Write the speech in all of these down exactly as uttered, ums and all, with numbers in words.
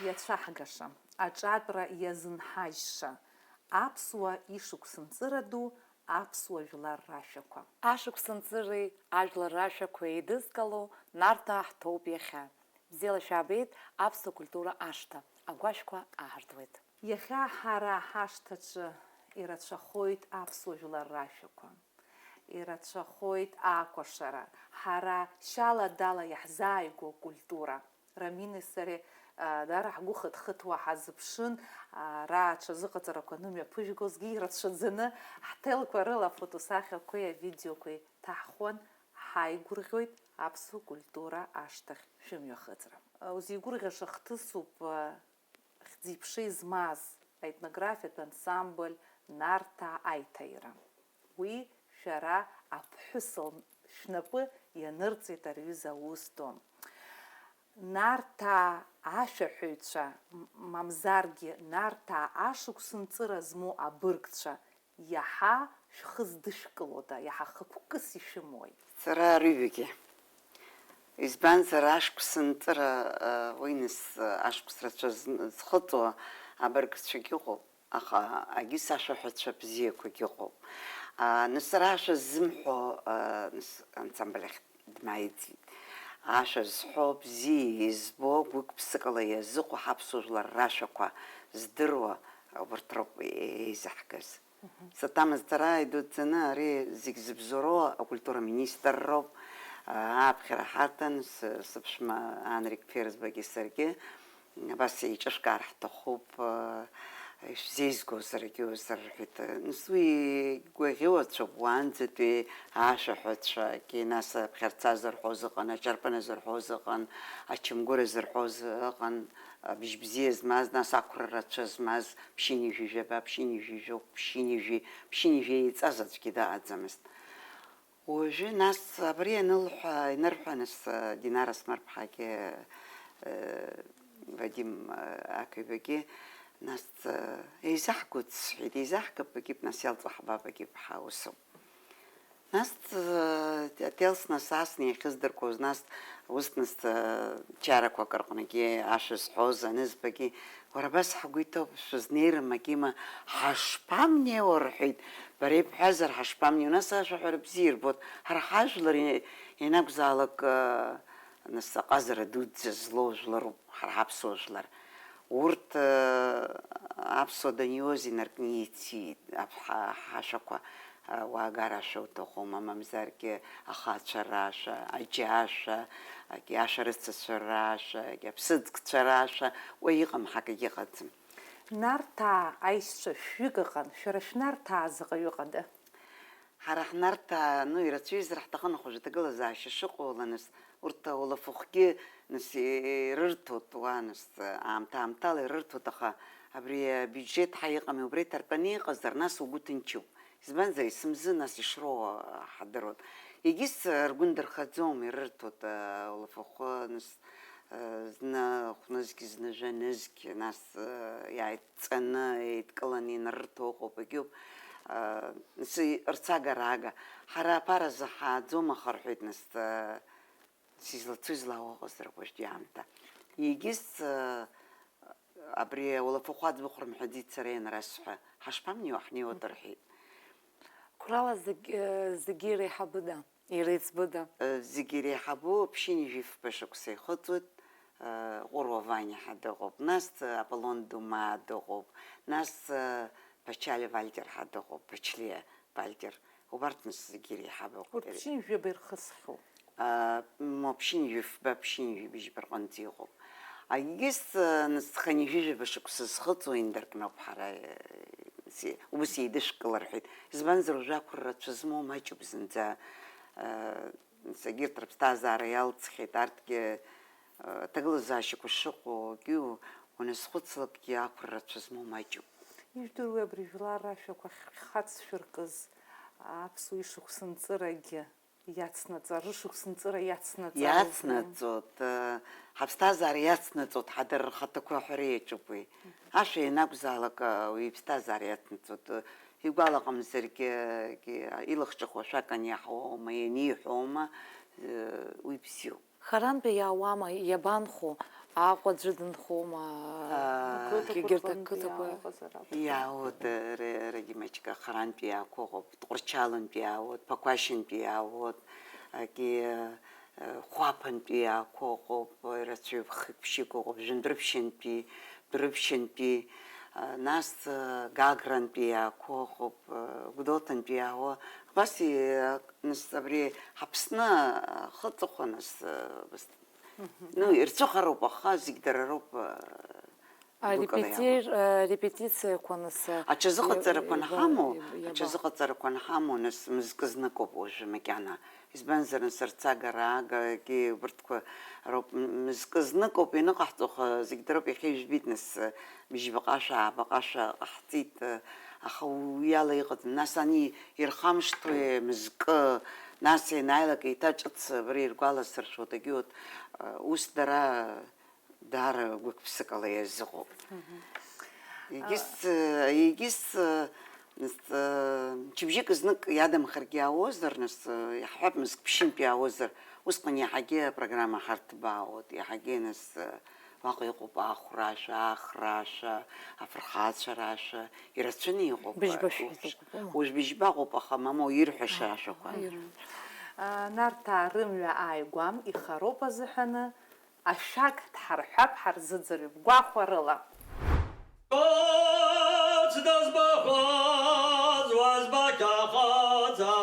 Иацәаҳгаша, аҿатәра иазынҳажьша, аԥсуа ишықәсынҵыра ду, аԥсуа жәлар рашәақәа. Ашықәсынҵыреи ажәлар рашәақәеи еидызкыло Нарҭаа ҳҭоуп иахьа. Бзиала шәаабеит, аԥсуа культура ашҭа, агәашәқәа ааҳартуеит. Иахьа ҳара ҳашҭаҿы ирацәахоит аԥсуа жәлар рашәақәа, ирацәахоит акәашара, ҳара шьала-дала иаҳзааигәоу акультура. Рамини сареи, а, даара ҳгәы хыҭхыҭуа ҳазыԥшын, а, ара аҽазыҟаҵарақәа анымҩаԥыжәгозгьы ирацәаӡаны ҳҭелқәа рыла афотосахьақәеи авидеоқәеи ҭаҳхуан, ҳаигәырӷьоит аԥсуа культура ашҭахь шәымҩахыҵра. А, узеигәырӷьаша хҭысуп, а, хьӡи-ԥшеи змаз аетнографиатә ансамбль Нарҭаа аиҭаира. Уи шәара аԥҳәыс лн-, шәнапы ианырҵеит, ари аҩыза аус ду. Нарҭаа ашәаҳәаҩцәа, м-, мамзаргьы Нарҭаа ашықәсынҵыра змоу абыргцәа, иаҳа шәхы здышәкылода, иаҳа хықәкыс ишәымои? Сара рыҩбагьы. Избанзар, ашықәсынҵыра, уи нас, ашықәс рацәа зн-, зхыҵуа абыргцәагьы ыҟоуп, аха агьыс ашәаҳәацәа бзиақәагьы ыҟоуп. А, нас сара ашәа ззымҳәо, а, нас ансамбль ахь дмааиӡеит. Ашәа зҳәо, бзиа избо, гәык-ԥсыкала иазыҟоу ҳаԥсуа жәлар рашәақәа здыруа убарҭ роуп еизаҳгаз. Саҭамыз, сара идуӡӡаны ари зегь зыбзоуроу акультура министр роуп. Ааԥхьара ҳаҭан, сы-, сыԥшәма Анрик Ферзбаки саргьы абас еиҿышәкаар ҳҭахуп, ишәзеизгозаргьы узар рҳәеит. Нас уи гәаӷьуацәоуп, уаанӡатәи ашәаҳәацәагьы, нас аԥхьарца зырҳәоз ыҟан, аҷарпына зырҳәоз ыҟан, ачамгәыра зырҳәоз ыҟан, бжьбзиа змаз, нас ақәра рацәа змаз, ԥшьынҩажәи жәаба, ԥшьынҩажәи жәохә, ԥшьынҩажәи, ԥшьынҩажәи еиҵаз аӡәгьы дыҟаӡамызт. Уажәы, нас, абри анылҳәа, инырҳәа, нас, Динара Смарԥҳагьы, э, Вадим, э, Ақәибагьы, нас, э, еизаҳгоит, сҳәеит, еизаҳгап, Агип, нас иалҵуа ҳбап, Агип, ҳа усоуп. Нас, э, отелс нас асны иахьыздыркуаз, нас, ус, нас, э, чарақәак рҟынгьы ашәа зҳәоз анызбагьы, уара, абас ҳгәы иҭоуп, шәызнеирым, Акима, ҳашԥамнеиуа, рҳәеит, бара ибҳәазар, ҳашԥамнеиуа, нас ашәаҳәара бзиа ирбоит, ҳара ҳажәлар и-, ианакәзаалак, э, нас аҟазара дуӡӡа злоу жәларуп, ҳара ҳаԥсуа жәлар. Урҭ, э, аԥсуа даниоз инаркны ициит, аԥ-, ҳа-, ҳашәақәа, э, уаагара ашәа уҭахума, мамзаргьы ахацәа рашәа, аџьашәа, ак-, ашәарыцацәа рашәа, ак-, аԥсыӡкцәа рашәа, уа иҟам ҳакагьы ыҟаӡам. Нарҭаа аишьцәа шәҩык ыҟан, шәара шәнарҭаа заҟаҩы ыҟада? Ҳара ҳнарҭаа, ну, ирацәаҩызар ҳҭахын, аха уажәы аҭагылазаашьа шыҟоу ала, нас, урҭ ауалафахәгьы, нас, ирырҭоит уа, нас, аамҭа-аамҭала ирырҭоит, аха абри абиуџьеҭ ҳа иҟами, убра иҭартәаны иҟазар, нас угәы ҭынчуп. Избанзар, есымзы, нас, ишроуа ҳадыруеит. Егьыс ргәы ндырхаӡом, ирырҭоит, ауалафахәы, нас, зны хәнызқь, зны жәанызқь, нас, иааидҵаны, еидкыланы инарырҭо ыҟоуп, егьуп, ы, рцага-раага. Ҳара аԥара заҳааӡом, аха рҳәеит, нас, ы, сизлацо излаауа ыҟазар, уажәтәи аамҭа. Егьыс, ы, абри ауалафахәы аӡбахә рымҳәаӡеит сара ианрасҳәа, ҳашԥамнеиуа, ҳнеиуеит, рҳәеит. Қәрала зегь, ы, зегьы иреиҳабыда? Иреиҵбыда? Зегьы иреиҳабу ԥшьынҩажәи фба шықәса ихыҵуеит, Ҟәыруа Ваниа ҳәа дыҟоуп, нас Аполлон Дума дыҟоуп, нас Пачалиа Вальтер ҳәа дыҟоуп, Пачлиа Вальтер. Убарҭ нас зегьы иреиҳабу. Урҭ ԥшьынҩажәи жәаба ирхысхьоу? Ма ԥшьынҩажәи фба, ԥшьынҩажәи быжьба рҟынӡа иҟоуп. Егьыс, нас, хынҩажәи жәаба шықәса зхыҵуа инаркноуп ҳара, э, си-, ус еидышәкыл рҳәеит. Избанзар, уажәы ақәра рацәа змоу маҷуп зынӡа, э, нас, егьырҭ рыԥсҭазаара иалҵхьеит, арҭгьы, э, аҭагылазаашьақәа шыҟоу, егьи уназхәыцлакгьы ақәра рацәа змоу маҷуп. Ижәдыруеи абри жәлар рашәақәа ахьхацшәыркыз аԥсуа ишықәсынҵырагьы? Иацнаҵар, рышықәсынҵыра иацнаҵар. Иацнаҵоит, э, ҳаԥсҭазаара иацнаҵоит, ҳа дара рхаҭақәа аҳәара иаҿуп уи. Ашәа ианакәзаалак, э, уи иԥсҭазаара иацнаҵоит, э, игәалаҟамзаргьы, э, илахҿыху ашәак аниаҳауоума, ианиҳәоума, э, уи бзиоуп. Харантәи иаауама, иабанхо, Аҟәа аӡәы дынхома? Аа. Ақыҭақәа Егьырҭ рҟынтә ақыҭақәа. Иаауазар акәхап. Иаауеит, р-, Радимочка, Харантәи иаақәа ыҟоуп, Тҟәарчалынтәи иаауеит, Ԥақәашьынтәи иаауеит, егьи, э, Хәаԥантәи иаақәа ыҟоуп, ирацәаҩуп, хык-ԥшьык ыҟоуп, Жәындәрыԥшьынтәи, Дәрыԥшьынтәи, э, нас, э, Гагрантәи иаақәа ыҟоуп, э, Гәдоуҭантәи иаауа. Абас и-, нас абри Аԥсны ахы аҵыхәа нас, э, быс-, Мгм. Ну, ирцәыхароуп, аха зегь дара роуп, а, А, гәыкала репетир-, иаауа. А, репетициақәа нас, а, Аҽазыҟаҵарақәа иа-, анҳамоу, иаба-, иаба- аҽазыҟаҵарақәа анҳамоу, нас мызкы зныкоуп уажәы макьана. Избанзар, нас, арцагара, агагьы убырҭқәа роуп, м-, мызкы зныкоуп ианыҟаҳҵо, аха зегь дара роуп, иахьа ижәбеит, нас, а, быжьбаҟа шәа, ааба ҟа шәа ҟаҳҵеит, а, аха уи ала иҟаӡам. Нас ани ирхамышҭуеи мызкы, нас ианааилак еиҭа ҿыц абра иргәаласыршәоит, егьиуеит, а, ус дара даара гәык-ԥсыкала иазыҟоуп. Мгм. Егьыс, егьыс, мчыбжьык знык иадамхаргьы ауозар, нас, иаҳҳәап, мызк ԥшьынтә иаауозар, усҟан иаҳагьы апрограмма ҳарҭбаауеит, иаҳагьы, нас, уаҟа иҟоуп ахәрашәа, ахрашәа, афырхацәарашәа, ирацәаны иҟоуп. Быжьба шәҳәеит, уажә, уажә быжьба ыҟоуп, аха мамоу ирҳәаша ашәақәа. Ирҳәа. А, Нарҭаа рымҩа ааигәам ихароуп азыҳәаны, ашәак дҳарҳәап ҳарзыӡырҩып гәахәарыла. Ҟац дызбахәаз уазбақьахаӡа.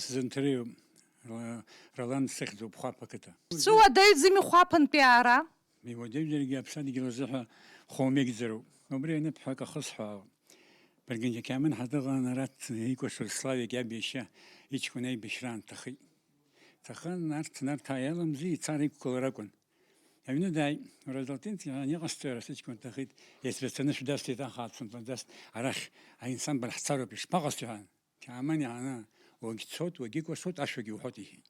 Сызынҭариоуп, Ра-, Ролан сыхьӡуп, Хәаԥ ақыҭа. Шәцәуадаҩӡами Хәаԥынтәи аара? Иуадаҩзаргьы аԥсадгьыл азыҳәа хәомеигӡароуп. Убри аныбҳәа акы ахысҳәаауа. Баргьанџьа Қьаман ҳа дыҟан, ара икәашо Славик иаб иашьа иҷкәын аибашьраан дҭахеит. Дҭахын, арҭ, нарҭаа иаламзи, ицар иқәгылар акәын. Аҩны дааит, уара Залтенти, ан иҟасҵои ара сыҷкәын дҭахеит, еицбацаны шәдасҭеит аха ацәынтәа дас арахь аинсамбль ҳцароуп, ишԥаҟасҵои ҳәа. Қьааман иааны, уагь цот, уагь икәашот, ашәагь уҳәот, иҳәеит.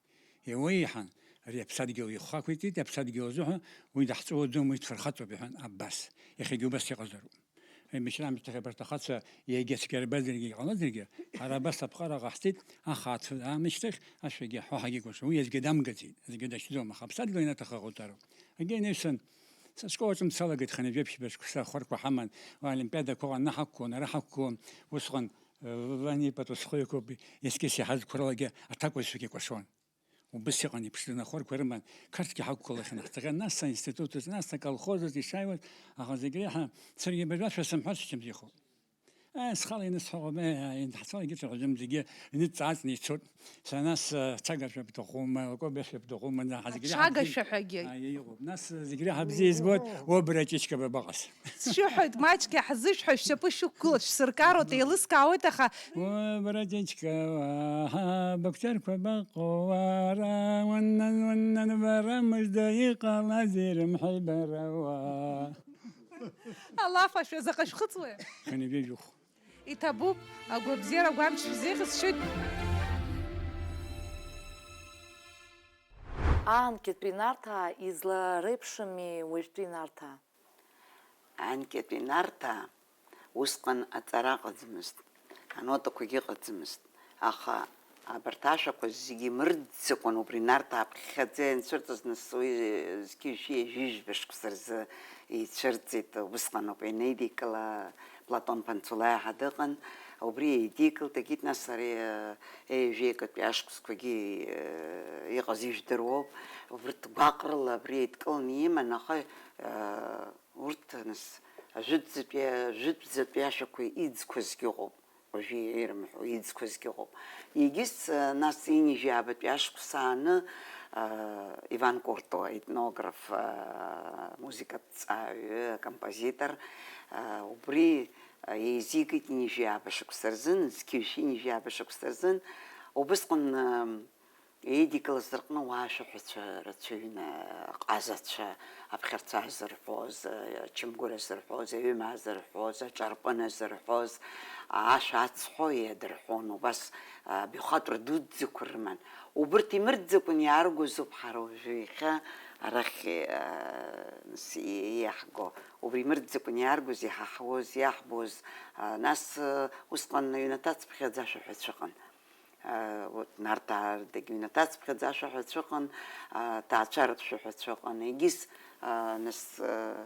Еуеиҳан, Ари аԥсадгьыл ихы ақәиҵеит, аԥсадгьыл азыҳәа уи даҳҵәуаӡом, уи дфырхаҵоуп, иҳәан Аббас. Иахьагьы убас иҟазароуп. Аибашьра аамышьҭахь абарҭ ахацәа иагьацәгьарбазаргьы иҟалазаргьы, ҳара абас аԥҟара ҟаҳҵеит, аха ацәа аамышьҭахь ашәагьы ҳәо ҳагьыкәашо. Уи аӡәгьы дамгаӡеит, аӡәгьы дахьӡом, аха аԥсадгьыл ианаҭаху аҟауҵароуп. Егьа инаҩсан, са ашкол аҿы мцалагеит хынҩажәи ԥшьба шықәса ахәарқәа ҳаман, уа олимпиадақәа ыҟан, ана ҳақәгылон, ара ҳақәгылон, усҟан, э, Ланипа Тусхоиқәоуп, ескьыс иаҳаз қәарылагьы аҭакәажәцәагьы кәашон. Убыс иҟан иԥшӡаны, ахәарқәа рыман, қарҭгьы ҳақәгылахьан, ҳҵаҟьан, нас аинститут аҿы, нас аколхоз аҿы ишааиуаз, аха зегь реиҳа саргьы абыржәы ашәа сымҳәар сыччом зихо. Ааи, схала инысҳәо, ҟамеи, ааи, даҳцалакгьы ҽаӡәӡәым зегьы иныҵ-ааҵны ицоит. Са нас, э, ацагашәа бҭахума, акобиашәа бҭахума, да, ҳа зегь реиҳа бзиа-, ацагашәа ҳәагьы. Ааи, иҟоуп. Нас, э, зегь реиҳа бзиа избоит, Обра Ҷычка бабаҟаз. Сшәыҳәоит, маҷк иаҳзышәҳәа, шәшьапы шәықәгылоит, шәсыркароуп, еилыскаауеит, аха Уа, бара, Ҷычка, уаҳа, быгәцарқәа баҟоу, уара, уаннан, уаннан, бара мыжда иҟалазеи рымҳәеи бара, уа? Алаф ашәа заҟа шәхыҵуеи? Хынҩажәи жәохә. Иҭабуп, агәабзиара агәамч шәзеиӷьасшьоит. Аанкьатәи Нарҭаа излареиԥшыми уажәтәи Нарҭаа? Анкьатәи Нарҭаа усҟан аҵара ыҟаӡамызт, анотақәагьы ыҟаӡамызт, аха абарҭ ашәақәа зегьы имырӡӡакәан убри Нарҭаа аԥхьаӡа ианцәырҵыз, нас уи зқьи жәшәи ҩажәи жәба шықәса рзы ицәырҵит, усҟаноуп ианеидикыла, Платон Ԥанҵулаиа ҳәа дыҟан, убри еидикылт, егьит, нас ари, э, ҩажәи акатәи ашықәсқәагьы, э, иҟаз ижәдыруоуп, убырҭ гәаҟрыла абри еидкыланы иман, аха, э, Урҭ, нас, ажәытәӡатәи, ажәытәӡатәи ашәақәа иӡқәазгьы ыҟоуп, уажәы ирымҳәо иӡқәазгьы ыҟоуп. Егьыс, нас, ҩынҩажәи аабатәи ашықәс ааны, а, Иван Курто, етнограф, а, музыкаҭҵааҩы, композитор, а, убри, а, еизигеит ҩынҩажәи ааба шықәса рзын, зқьи жәшәи ҩынҩажәи ааба шықәса рзын, убысҟан, а, Еидикылаз рҟны уа ашәаҳәацәа рацәаҩын, аҟазацәа, аԥхьарца зырҳәоз, ачамгәыр зырҳәоз, аҩымаа зырҳәоз, аҿарпын зырҳәоз, ашәа ацҳәо иадырҳәон, убас абаҩхатәра дуӡӡақәа рыман. Убырҭ имырӡакәан иааргозуп ҳара уажәы иахьа арахь, а, нас, и-, иаҳго. Убри имырӡакәан иааргоз, иҳаҳуаз, иаҳбоз, а, нас, а, усҟан аҩнаҭа цыԥхьаӡа ашәаҳәацәа ыҟан. Вот, Нарҭаа дагьыҩнаҭацыԥхьаӡа ашәаҳәацәа ыҟан, а, ҭаацәаратә шәаҳәацәа ыҟан. Егьыс, а, нас, а,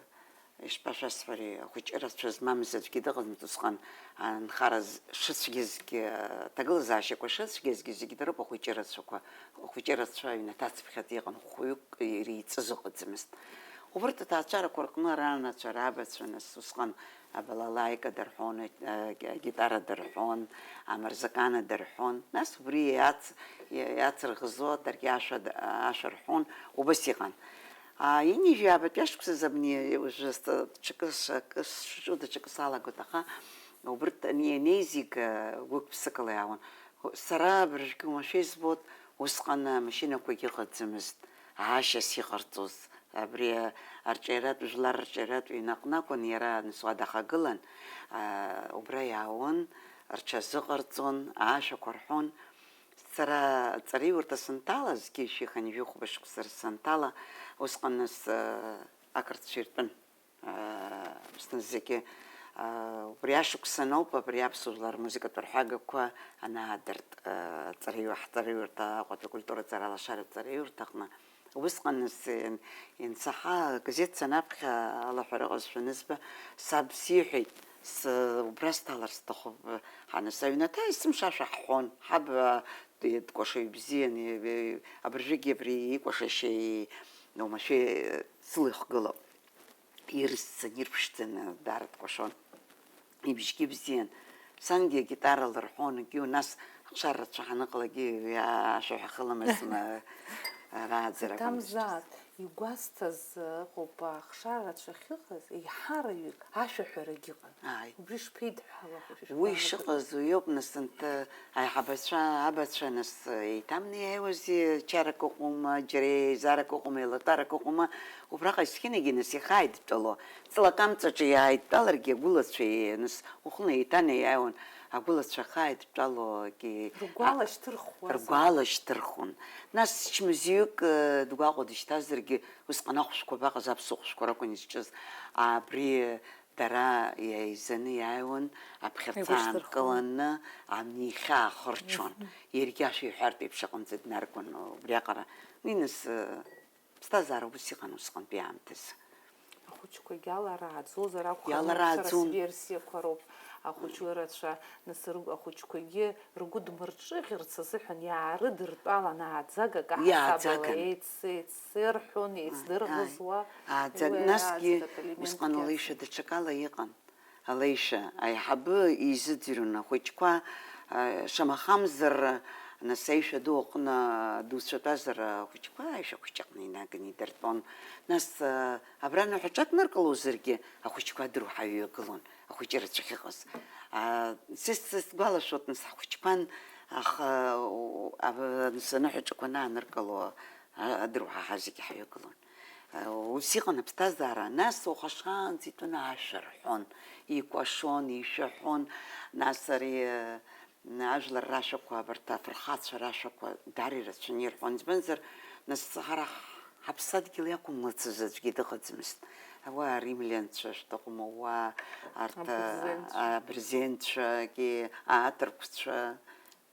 ишԥашәасҳәари, ахәыҷы рацәа змамыз аӡәгьы дыҟаӡамызт усҟан, анхара з-, шыцәгьазгьы, а, аҭагылазаашьақәа шыцәгьазгьы зегьы дароуп ахәыҷы рацәақәа, ахәыҷы рацәа аҩнаҭацыԥхьаӡа иҟан, хәҩык иреиҵыз ыҟаӡамызт. Убырҭ аҭаацәарақәа рҟны аранацәа, рабацәа, нас усҟан Абалалаика дырҳәон, а, агитара дырҳәон, амырзакана дырҳәон. Нас убри иац-, иацырӷызуа даргьы ашәа д-, ашәа рҳәон, убас иҟан. А, ҩынҩажәи аабатәи ашықәсазы абни уажәы ст-, ҽакы ш-, акы сшаҿу даҽакы салагоит, аха убырҭ ани-, анеизига гәык-ԥсыкала иаауан. Сара абыржәгьы уамашәа избоит, усҟан амашьынақәагьы ыҟаӡамызт, аашьас иҟарҵоз. Абри арҿиаратә, жәлар рҿиаратә ҩны аҟны акәын иара, нас, уа дахагылан, аа, убра иаауан, рҽазыҟарҵон, аашәақәа рҳәон. Сара аҵараиурҭа санҭала, зқьи жәшәи хынҩажәи хәба шықәса санҭала, усҟан, нас, аа, ақырҭцәа иртәын. Аԥсны зегьы, а, убри ашықәсан ауп абри аԥсуа жәлар рмузыкатә рҳәагақәа анаадырт, а, аҵараиу-, ҳҵараиурҭа Аҟәатәи акультура ҵара алашара аҵараиурҭаҟны. Усҟан ес-, иан-, иансаҳа, агазеҭ санаԥхьа алаҳәара ыҟазшәа анызба, саб сиҳәеит, с-, убра сҭалар сҭахуп, ҳаныс аҩнаҭа есымша ашәа ҳҳәон, ҳаб, а, д-, дкәашаҩ бзиан, и-, и-, абыржәгьы абри икәашашьа и-, оумашәа, э, сылихгылоуп. Ирыццан, ирԥшӡан, даара дкәашон. Ибжьгьы бзиан. Сангьы агитара лырҳәон, егьиу нас ахшара рацәа ҳаныҟалак, ҩа ашәаҳәа хыламызма, рааӡара акәын. Иҭамзаат, игәасҭаз ыҟоуп, ахшара рацәа ахьыҟаз, еиҳараҩык ашәаҳәарагь ыҟан. Ааи. Убри шԥеидҳәалахо, шәышәгәаанагои? Уи шыҟаз уиоуп, нас, анҭ-, аиҳабацәа, абацәа, нас, еиҭамны иааиуазеи, чарак ыҟоума, џьара еизарак ыҟоума, еилатәарак ыҟоума, убраҟа есқьынагьы, нас, ихааидтәало, ҵлакамҵаҿы иааидтәаларгьы агәылацәа, нас, уахынла еиҭанеиааиуан, агәылацәа ахы ааидтәалогьы Ргәалашьҭырхуазар. Ргәалашьҭырхуан. Нас чмазаҩык, э, дгәаҟуа дышьҭазаргьы, усҟан ахәшәқәа абаҟаз, аԥсуа хәшәқәа ракәын изҿыз. Абри дара иааизаны иааиуан, аԥхьарца Игәышьҭырхуан. Аанкыланы амни ихьаа ахырчон. Иаргьы ашәа иҳәартә еиԥш аҟынӡа днаргон убриаҟара. Уи нас, э, ԥсҭазаара ус иҟан усҟантәи аамҭазы. Ахәыҷқәагьы аларааӡозар акәхап, Иаларааӡон. Сара сверсиақәа роуп. Ахәыҷы рацәа, нас рыгә-, ахәыҷқәагьы ргәы дмырҿыӷьырц азыҳәан иаарыдыртәалан ааӡагак аҳасабала Иааӡаган. Еицеицырҳәон, еицдырӷызуа. Ааӡа-, Уи насгьы ааӡагак элементк усҟан иацын. Алеишәа даҽакала иҟан. Алеишәа аиҳабы изыӡырҩуан ахәыҷқәа, а, шамахамзар, нас аишәа ду аҟны дуцәа тәазар, ахәыҷқәа аишәа хәыҷы аҟны инаганы идыртәон. Нас, а, абра ныҳәаҿак наркылозаргьы, ахәыҷқәа адыру ҳаҩагылон, ахәыҷы рацәа ахьыҟаз. А, сес-, сгәалашәоит, нас ҳхәыҷқәан, аха, у-, а, нас аныҳәаҿақәа анааныркыло, а, адыру ҳа, ҳа зегьы ҳаҩагылон. А, ус иҟан аԥсҭазаара. Нас уаха шаанӡа итәаны ашәа рҳәон, икәашон, ишәаҳәон. Нас ари, а, ажәлар рашәақәа, абарҭ афырхацәа рашәақәа даара ирацәаны ирҳәон. Избанзар, нас ҳара ҳ-, ҳаԥсадгьыл иақәымлацыз аӡәгьы дыҟаӡамызт. Ауаа римлианцәа шәҭахума, уа арҭ, а, Абырзенцәа. Абырзенцәагьы, аҭырқәцәа,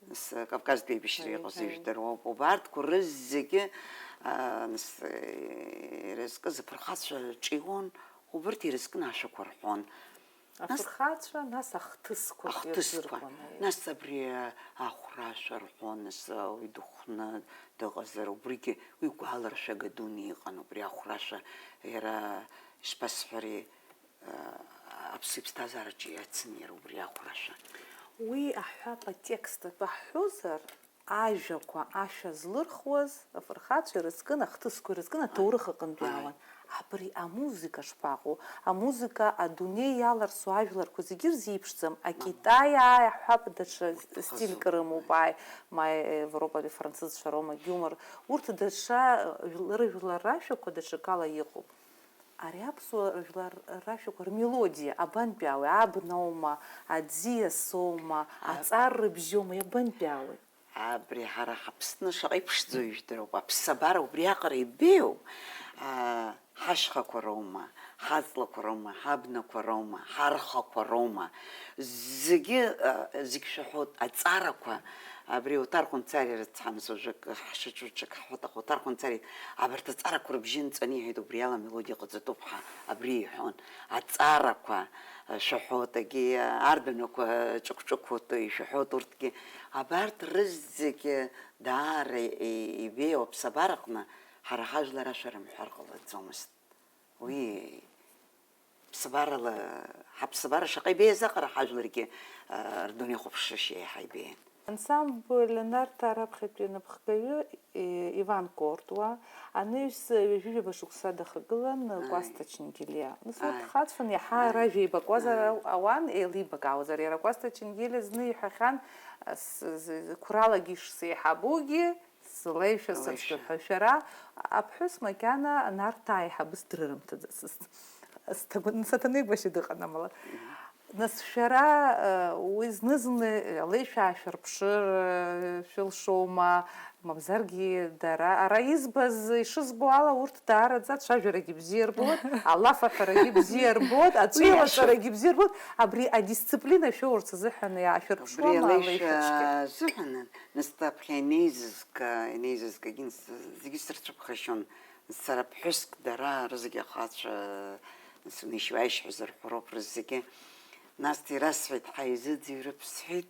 нас Кавказтәи аибашьра Аи, иҟаз аи. Ижәдыруоуп. Убарҭқәа рызегьы, а, нас, э, ирызкыз афырхацәа ҿиуан, убарҭ ирызкны ашәақәа рҳәон. Нас Афырхацәа, нас ахҭысқәа Ахҭысқәа. Ирзыркуан, аи. Нас абри ахәрашәа рҳәон, нас уи дыхәны дыҟазар, убригьы уи гәаларшәага дуны иҟан, убри ахәрашәа иара, ишԥасҳәари, а, аԥсы иԥсҭазаараҿы иацын иара убри ахәрашәа. Уи аҳәап атекст атәы ҳҳәозар, ажәақәа, ашәа злырхуаз, афырхацәа ирызкын, ахҭысқәа ирызкын, аҭоурых аҟынтә Ааи. Иаауан. Абри амузыка шԥаҟоу? Амузыка адунеи иаларсу ажәларқәа зегьы ирзеиԥшӡам. Акитаиаа иаҳҳәап, даҽа Урҭ стильк хазуп. Рымоуп, ааи, ма Европатәи францызцәа роума, гиумор. Урҭ даҽа, э, жәлар, рыжәлар рашәақәа даҽакала иҟоуп. Ари аԥсуа жәлар рашәақәа рмелодиа абантәи ауи, абноума, аӡиасоума, А- аҵар рыбжьоума, иабантәи ауи? Абри ҳара ҳАԥсны шаҟа иԥшӡоу ижәдыруп. Аԥсабара убриаҟара ибеиоу, аа, ҳашьхақәа роума, ҳаҵлақәа роума, ҳабнақәа роума, ҳархақәа роума, зегьы, аа, зегь шәаҳәоит, аҵарақәа, абри Оҭар Хәынҵариа рыцҳамза, уажәык ҳшаҿу ҿык ҳҳәоит, аха Оҭар Хәынҵариа абарҭ аҵарақәа рыбжьы нҵәаны иҳәеит, убри ала амелодиа ҟаҵатәуп ҳәа, абри иҳәон. Аҵарақәа, шәаҳәоит, егьи, арбанақәа ҿықә-ҿықәуп, ишәаҳәоит урҭгьы. Абарҭ рызегьы даара и-, ибеиоу аԥсабараҟны ҳара ҳажәлар ашәа рымҳәар ҟалаӡомызт. Уи ԥсабарала, ҳаԥсабара шаҟа ибеиаз аҟара ҳажәларгьы, а, рдунеихәаԥшышьа еиҳа ибеиан. Ансамбль Нарҭаа раԥхьатәи анапхгаҩы, е, Иван Кортуа, анаҩс ҩажәижәаба шықәса дахагылан Ааи. Кәасҭа Ченгелиа. Нас урҭ Ааи. Хацәан иаҳа Ааи. Ражәа еибакуазар Ааи. Ауан, еилибакаауазар. Иара Кәасҭа Ченгелиа зны иҳәахьан, с-, з-, з-, қәралагьы ишсеиҳабугьы, Слеишәа Слеишәа. Сыцәгьоуп ҳәа, шәара аԥҳәыс макьана Нарҭаа аиҳабыс дрырымҭаӡацызт. Сҭагәын-, Саҭанеи Гәашьа дыҟан, амала. Нас шәара, э, уи зны-зынла алеишәа аашәырԥшыр, э, шәылшома, мамзаргьы дара, ара избаз, ишызбо ала, урҭ даараӡа ацәажәарагьы бзиа рбоит, алаф аҳәарагьы бзиа рбоит, аҵәыуаҵәарагьы бзиа рбоит, абри адисциплина шәоурц азыҳәан иаашәырԥшуама алеишәаҿгьы? Абри алеишәа азыҳәан. Нас аԥхьа инеизызга, инеизызгагьы зегьы сырцәыԥхашьон. Сара ԥҳәыск, дара рызегьы ахацәа, нас унеишьуааишь ҳәа зырҳәо роуп рызегьы. Нас ирасҳәеит, ҳаизыӡырҩып сҳәеит,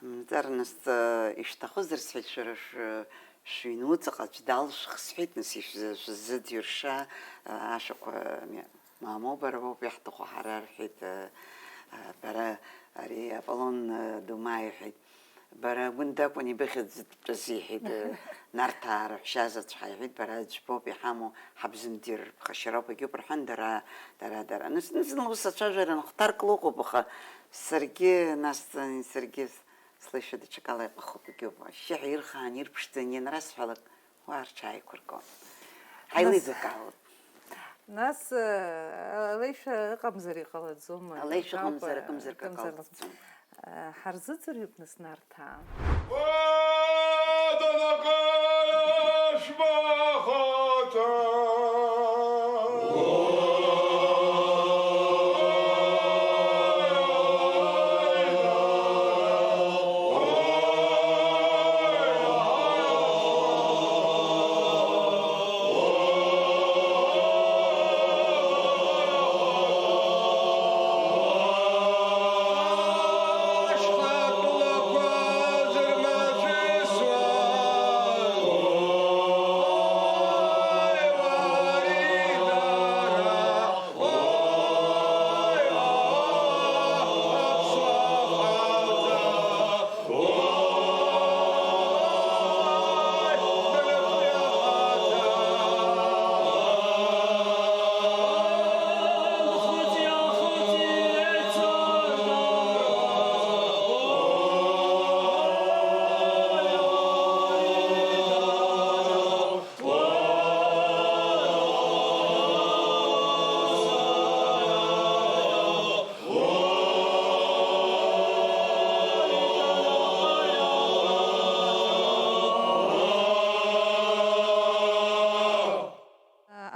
мамзар нас, э, ишәҭахызар сҳәеит, шәара шә-, шәыҩны уҵаҟа аӡә далшәх сҳәеит, нас ишәзы-, шәыззыӡырҩша, э, ашәақәа мамоу бара боуп иаҳҭаху ҳара рҳәеит, э, э, бара ари Аполлон, э, Думаа иҳәеит. Бара Гәында акәын ибыхьӡ зыдтәыз, иҳәеит, Нарҭаа рҳәшьа заҵә ҳаиҳәеит, бара аӡә боуп иҳамоу, ҳабзымдир рыԥхашьароуп, егьоуп рҳәан, дара, дара, дара. Нас, зны-зынла ус ацәажәара нхҭаркла ыҟоуп, аха саргьы, нас, саргьы слеишәа даҽакала иҟахуп, егьоуп. Ашьшьыҳәа ирхаан, ирԥшӡан ианрасҳәалак, уа рҽааиқәыргон. Ҳаилеиӡакаауеит. Нас, э, алеишәа ыҟамзар иҟалаӡом. Алеишәа ыҟамзар, акымзарак акалаӡом. Ҳарзыӡырҩып нас Нарҭаа.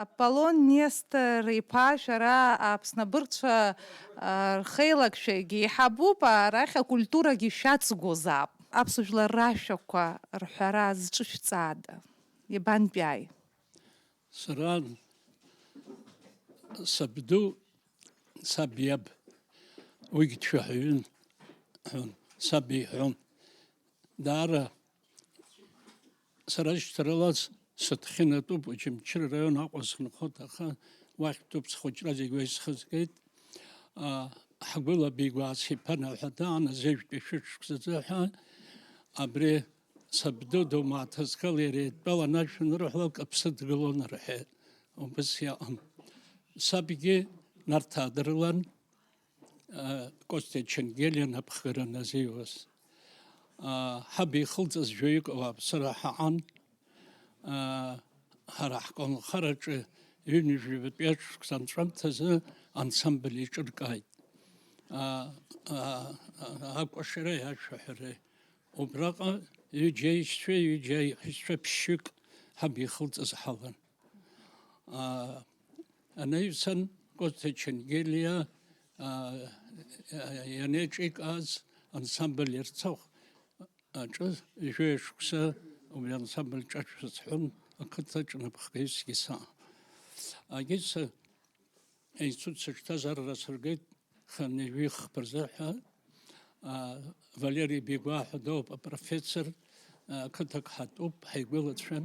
Аполлон Нестор-иԥа, шәара Аԥсны абыргцәа, а, рхеилакшәагьы еиҳабуп, арахь акультурагьы шәаҵгозаап. Аԥсуа жәлар рашәақәа рҳәара зҿышәҵаада? Иабантәи ааи? Сара сабду, саб иаб, уигьы дшәаҳәаҩын, ҳәон, саб иҳәон. Даара сара шьҭарала с-, сыдхьынатәуп, Очамчыра раион Аҟәа сынхоит, аха уахьтәуп схәыҷра зегь уа исхызгеит. А, ҳгәыла Бигәаа сиԥан аҳәа даан, азежәтәи шәышықәсазы ҳәа, абри сабду думааҭызгала иара идтәалан ашә анырҳәалак аԥсы дгылон рҳәеит. Убыс иаҟан. Сабгьы Нарҭаа дрылан, а, Костиа Ченгелиа напхгара назиуаз. А, ҳаб ихылҵыз жәаҩык ауааԥсыра ҳаҟан. А, ҳара ҳколнхараҿы ҩынҩажәи жәабатәи ашықәс анҵәамҭазы ансамбль еиҿыркааит. А, а, а, акәашареи ашәаҳәареи. Убраҟа ҩыџьа аишьцәа, ҩыџьа аиҳәшьцәа ԥшьҩык ҳаб ихылҵыз ҳалан. А, анаҩсан Косҭа Ченгелиа, а, ианеиҿикааз ансамбль Ерцахә аҿы жәаҩа шықәса убри ансамбль ҿаҿҳәон, ақыҭаҿ напхгаҩысгьы саан. Агьыс аинститут сышҭаз арра сыргеит, хынҩажәи хԥа рзы ҳәа, а, Валери Бигәаа ҳәа дыҟоуп, апрофессор, а, ақыҭак ҳатәуп, ҳаигәылацәан,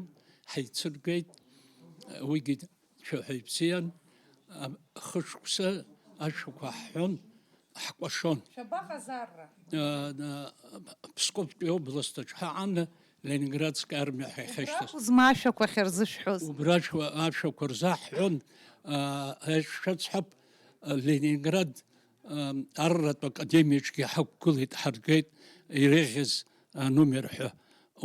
ҳаицыргеит, а, уигьы дшәаҳәаҩ бзиан, а, хышықәса ашәақәа ҳҳәон, ҳкәашон. Шәабаҟаз арра? А, а, Псковтәи область аҿы ҳаҟан, Ленинградская армиа ҳәа иахьашьҭаз. Убра акәызма ашәақәа ахьырзышәҳәоз? Убра ашәа-, ашәақәа рзаҳҳәон, а, ишәасҳәап, а, Ленинград, а, арратә академиаҿгьы ҳақәгылеит, ҳаргеит, иреиӷьыз аномер ҳәа.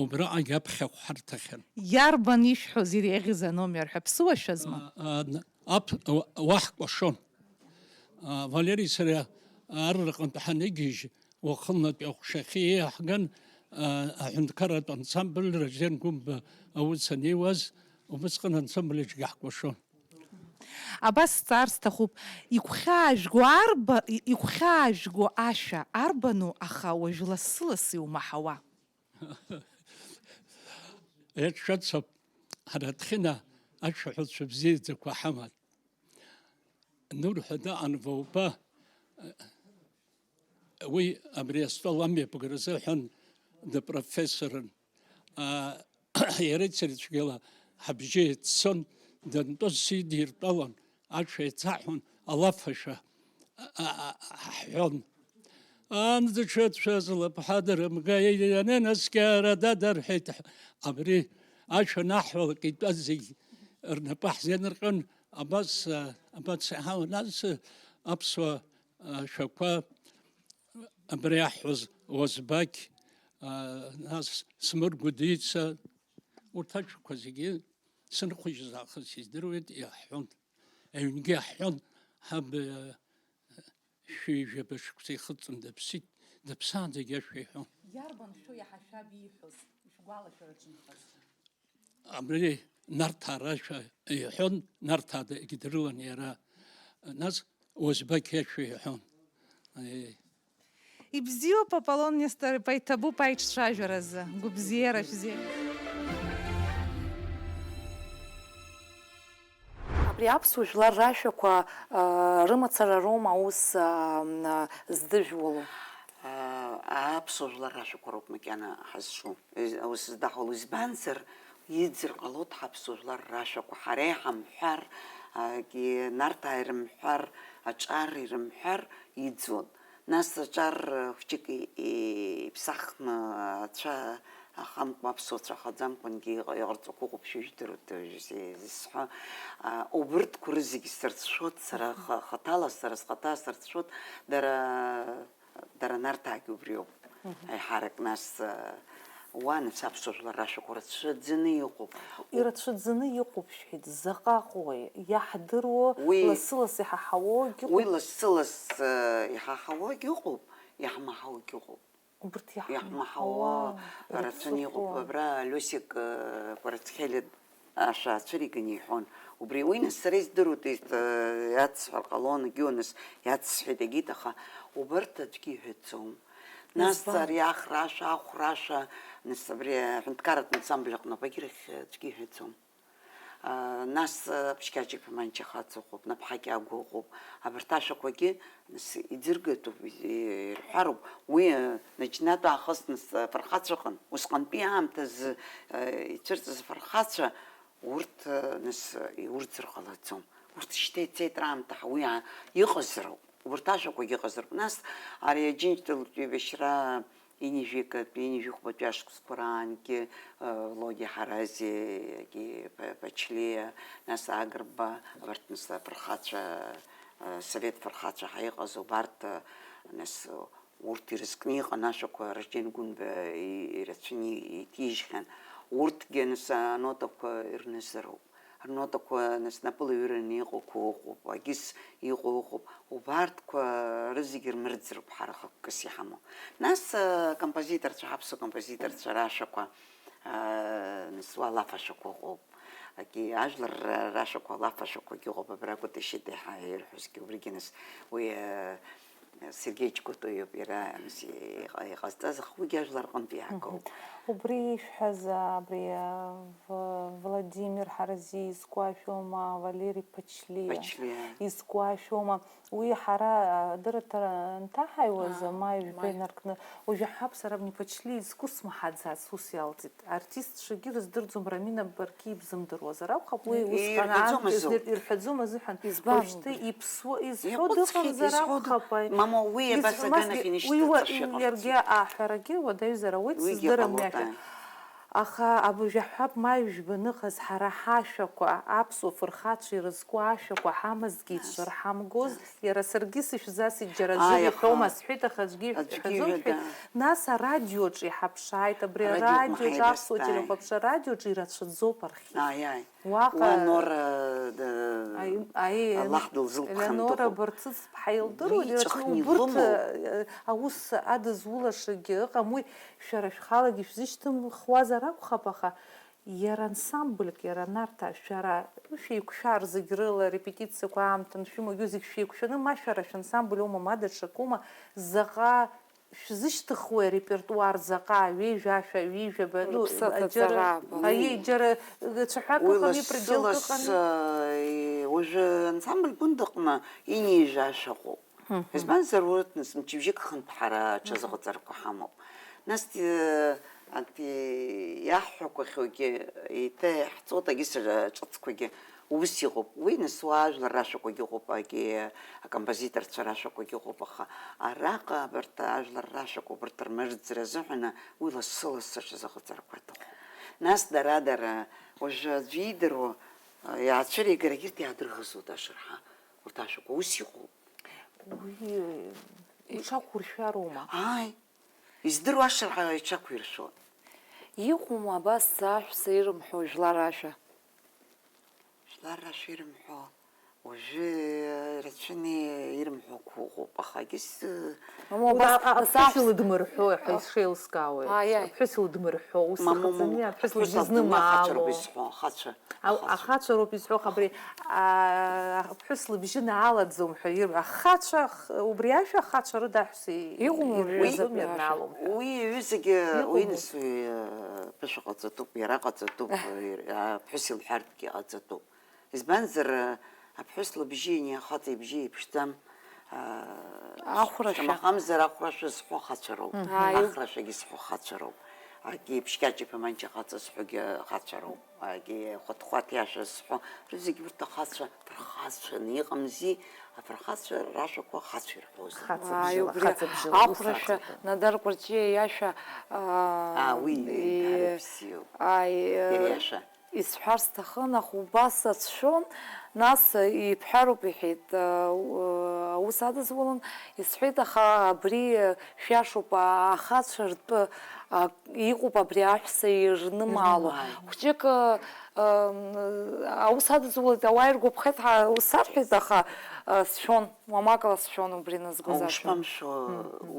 Убраҟагь аԥхьахә ҳарҭахьан. Иарбан ишәҳәоз иреиӷьыз аномер ҳәа, ԥсуашәазма? А, а, ап-, уа-, уа ҳкәашон. А, Валери сара арраҟынтә ҳаныгьежь, уахынлатәи аҟәшахьы иаҳган, а, аҳәынҭқарратә ансамбль Раџьен Гәымба аус аниуаз, убысҟан ансамбль аҿгьы ҳкәашон. Абас сҵаар сҭахуп, игәхьаажәго арба-, и-, игәхьаажәго ашәа арбану, аха уажә лассы-ласс иумаҳауа? Еиҿшәацоуп, ҳара Ҭхьына ашәаҳәацәа бзиаӡақәа ҳаман. Нур ҳәа даҟан Ваупа, уи абри астол амҩаԥгара азыҳәан дыпрофессорын. А, иареи сареи цәгьала ҳабжьы еиццон, дантәоз сидиртәалон, ашәа еицаҳҳәон, алафашәа, а, а, а, ҳҳәон. Анӡа ҽыцәаз лыԥҳа дырымга, иананаскьа ара дада рҳәеит. Абри ашәа анаҳҳәалак, итәаз зегь рнапы ҳзеинырҟьон, абас, а, абас иҳауан, нас аԥсуа, а, шәақәа абри иаҳҳәоз Уазбақь, а, нас Смыр Гәдица, урҭ ашәақәа зегьы сынхәыжьыз аахыс издыруеит, иаҳҳәон. Аҩнгьы иаҳҳәон, ҳаб, а, шәи жәаба шықәса ихыҵны дыԥсит, Дыԥсаанӡагьы ашәа иҳәон. Иарбан шәоу иаҳа шәаб ииҳәоз, ишәгәалашәараҿы нхаз? Абри Нарҭаа рашәа иҳәон, Нарҭаа дагьдрылан иара, нас Озбақь иашәа иҳәон. Аиеи. Ибзиоуп, Аполлон Нестор-иԥа, иҭабуп аиҿцәажәаразы. Гәыбзиара шәзеиԥш. Абри аԥсуа жәлар рашәақәа рымацара роума аус здыжәуало? Аԥсуа жәлар рашәақәа роуп макьана ҳазҿу аус здаҳуало, избанзар, иӡыр ҟалоит ҳаԥсуа жәлар рашәақәа, ҳара иҳамҳәар, Нарҭаа ирымҳәар, аҿар ирымҳәар иӡуан. Нас аҿар хәҷык иԥсахны ацәа ахамкәа, аԥсуа цәа хаӡамкәангьы иҟарҵақәо ҟоуп, шәыжәдыруеит зысҳәо. Убырҭқәа рызегьы сырцәшәоит сара хаҭала, сара схаҭа сырцәшәоит, дара, дара Нарҭаагьы убриоуп. Аиҳарак нас уа, нас аԥсуа жәлар рашәақәа рацәаӡаны иҟоуп. Ирацәаӡаны иҟоуп шәҳәеит, заҟа ҟои, иаҳдыруа лассы-ласс иҳаҳауагь ыҟоуп. Уи лассы-ласс иҳаҳауагь ыҟоуп, иаҳмаҳауагь ыҟоуп. Убырҭ иаҳмаҳауа рацәаны иҟоуп. Абра Лиосик Кәарацхелиа ашәа ацәыриганы иҳәон. Убри уи нас сара издыруеит, иацсҳәар ҟалон, егьиу нас иацсҳәеит, егьит, аха убарҭ аӡәгьы иҳәаӡом. Нас ари ахра ашәа, ахәра ашәа, нас абри аҳәынҭқарратә ансамбль аҟны абагьырахь аӡәгьы иҳәаӡом. Нас Ԥшькьаҷ-иԥа Манча хаҵа ыҟоуп, Наԥҳа Кьагәа ыҟоуп. Абарҭ ашәақәагьы нас иӡыргатәуп, ирҳәароуп. Уи наџьнатә аахыс нас афырхацәа ыҟан. Усҟантәи аамҭазы ицәырҵыз афырхацәа урҭ нас иурӡыр ҟалаӡом. Урҭ шьҭа ицеит раамҭа, уи иҟазароуп. Убарҭ ашәақәагьы ыҟазароуп. Нас ари Аџьынџьтәылатәи еибашьра Ҩынҩажәи акатәи, ҩынҩажәи хәбатәи ашықәсқәа раангьы Логиа Ҳарази, Пачлиа, нас Агрба, абарҭ нас афырхацәа, асовет фырхацәа ҳәа иҟаз убарҭ, нас урҭ ирызкны иҟан ашәақәа, Раџьен Гәынба ирацәаны иҭижьхьан. Урҭгьы нас анотақәа ирнызароуп. Рнотақәа нас напыла ҩыраны иҟоуқәа ыҟоуп, агьыс иҟоу ыҟоуп, убарҭқәа рызегьы рмырӡроуп ҳара хықәкыс иҳамоу. Нас акомпозиторцәа, ҳаԥсуа композиторцәа рашәақәа, нас уа алафашәақәа ыҟоуп, агьи ажәлар рашәақәа алафашәақәагьы ыҟоуп, абра Гәыта Шьыта иҳа-, ирҳәозгьы убригьы нас уи Сергеи Џьгәатәи иоуп иара иҟа-, иҟазҵаз, аха уигьы ажәлар рҟынтә иаагоуп. Убри ишәҳәаз, абри, а, В-, Владимир Ҳаразиа изкуашәома, Валери Ԥачлиа Ԥачлиа. Изкуашәома, уи ҳара, а, адырраҭара анҭаҳаиуаз, а, маи жәба маи. Инаркны, уажәы ҳәап, сара абни Ԥачлиа изку смаҳаӡац, ус иалҵит. Артистцәагьы рыздырӡом, Рамина Барқьиа ибзымдыруазар акәхап, уи усҟан ирҳәаӡом аан-, азы. Ирҳәаӡом азыҳәан. Избан уажәтәи убри? Иԥсуа, изҳәо Иаҟәыҵхьеит, дыҟамзар изҳәо ды-, акәхап, аи. Мамоу, уи абас Изҳәо, аганахь насгьы инышьҭыҵыр уи уа-, шәыҟарц. Иаргьы ааҳәарагьы уадаҩзар ауеит, Уигьы сыздырам ҟалоит, иахьа. Аи. Аха абыржәы ҳҳәап, маи жәба ныҟаз ҳара ҳашәақәа, аԥсуа фырхацәа ирызку ашәақәа ҳамазҭгьы Нас. Ишырҳамгоз, Нас. Иара саргьы сышәзасит, џьара аӡәыр Ааи, аха иҳәома сҳәеит, аха аӡәгьы Аӡәгьы ишәҳәаӡом, иҳәеит, шәҳәеит. Ааи. Нас арадиоҿы иҳаԥшааит, абри Арадиоҟны арадиоҿы, ҳаидаст, аԥсуа ааи. Телехәаԥшра арадиоҿы ирацәаӡоуп архив. Ааи, ааи. Уаҟа Уа Нора, д-, Аи, аи, Аллаҳ дылзылԥхан Елеонора дыҟоуп. Барцыцԥҳа илдыруеит, Уи ирацәаны иҵыхны убырҭ, илымоуп. Э, аус адызулашагьы ыҟам, уи шәара шәхалагьы шәзышьҭымхуазар акәхап, аха Иара ансамбльк, иара Нарҭаа, шәара шәеиқәшәар зегь рыла, репетициақәа аамҭа аншәымоу, зегь шәеиқәшәаны, ма шәара шәансамбль аума, ма даҽакума, заҟа шәзышьҭыхуеи арепертуар, заҟа, ҩеижәашәа, ҩеижәаба, ну, Рыԥсы џьара, аҭаҵара абан. Аиеи, џьара, э, цәаҳәак Уи ыҟами, лассы-ласс, пределк ыҟами. Э, уажәы ансамбль Гәында аҟны инеижәашәа ыҟоуп. Мгм. Избанзар, урҭ нас мчыбжьык хынтә ҳара аҽазыҟаҵарақәа ҳамоуп. Нас, э, анти иаҳҳәақәахьоугьы, еиҭа иаҳҵоит, агьыс ҿыцқәагьы ус иҟоуп. Уи нас уа ажәлар рашәақәагьы ыҟоуп, агьи акомпозиторцәа рашәақәагьы ыҟоуп, аха араҟа абарҭ ажәлар рашәақәа убарҭ рмырӡра азыҳәаны уи лассы-лассы аҽазыҟаҵарақәа аҭахуп. Нас дара-дара, уажәы аӡәы иидыруа, э, иаацәыригарагь ирҭ иаадырӷызуеит ашырҳа. Урҭ ашәақәа ус иҟоуп. Уи, э, уҽақәуршәароума? Ааи. Издыруа ашырҳәа иҽақәиршәоит. Иҟоума абас аҳәса ирымҳәо жәлар ашәа? Жәлар рашәа ирымҳәо. Уажәы рацәаны ирымҳәақәо ыҟоуп, аха егьыс, э, Мамоу, убас Аԥҳәыс асаҳ- илыдмырҳәо ҳәа исшеилыскаауеи? Ааи, ааи. Аԥҳәыс илыдмырҳәо, ус Мамоу, иҟаҵамзи, аԥҳәыс аԥҳәыс лыбжьы акәым, ахацәа роуп знымаало. Исҳәо, ахацәа. Ау- Ахацәа роуп изҳәо, аха абри, аа, аԥҳәыс лыбжьы наалаӡом ҳәа ирҳәо. Ахацәа, х- убри ашәа ахацәа рыда аҳәса и- Иҟоума и- убри ирҳәозом, азы абри ашәа? ирнаалом ҳәа. Уи иҩызагьы, Иҟоума? уи нас уи, э, ԥышәа ҟаҵатәуп, иара ҟаҵатәуп, э, аԥҳәыс илҳәартәгьы ҟаҵатәуп. Избанзар, э, аԥҳәыс лыбжьы ани ахаҵа ибжьы еиԥшӡам, э, Ахәрашәа. Шамахамзар ахәрашәа зҳәо ахацәа роуп, Ааи. ахрашәагьы зҳәо ахацәа роуп. Акгьы ԥшьқьаҿ иԥа манча ахаҵа зҳәогьы ахацәа роуп. Акгьы хәаҭ-хәаҭ иашәа зҳәо, рызегь урҭ ахацәа, ԥырхацәаны иҟамзи, аԥырхацәа рашәақәа ахацәа ирҳәозар. Хаҵа Ааи, бжьала, убри хаҵа бжьала, ус ахәрашәа аҵаб. Надар Кәарҷиа иашәа, аа, Аа, уи и- еиҳарак бзиоуп. ааи, э, Иара иашәа. Исҳәар сҭахын, аха убас ацәшәон, нас ибҳәароуп, иҳәеит, э, у- аус адызулан, исҳәеит, аха абри, э, шәиашоуп, а- ахацәа ртәы, а- иҟоуп абри аҳәса ирнымаало. Ирнымаало. Хәҷык, э, э, аус адызулеит, ауаа иргәаԥхеит ҳәа ус сарҳәеит, аха, э, сшәон, уамакала сшәон убри назгоз ашәа. Ушԥамшәо,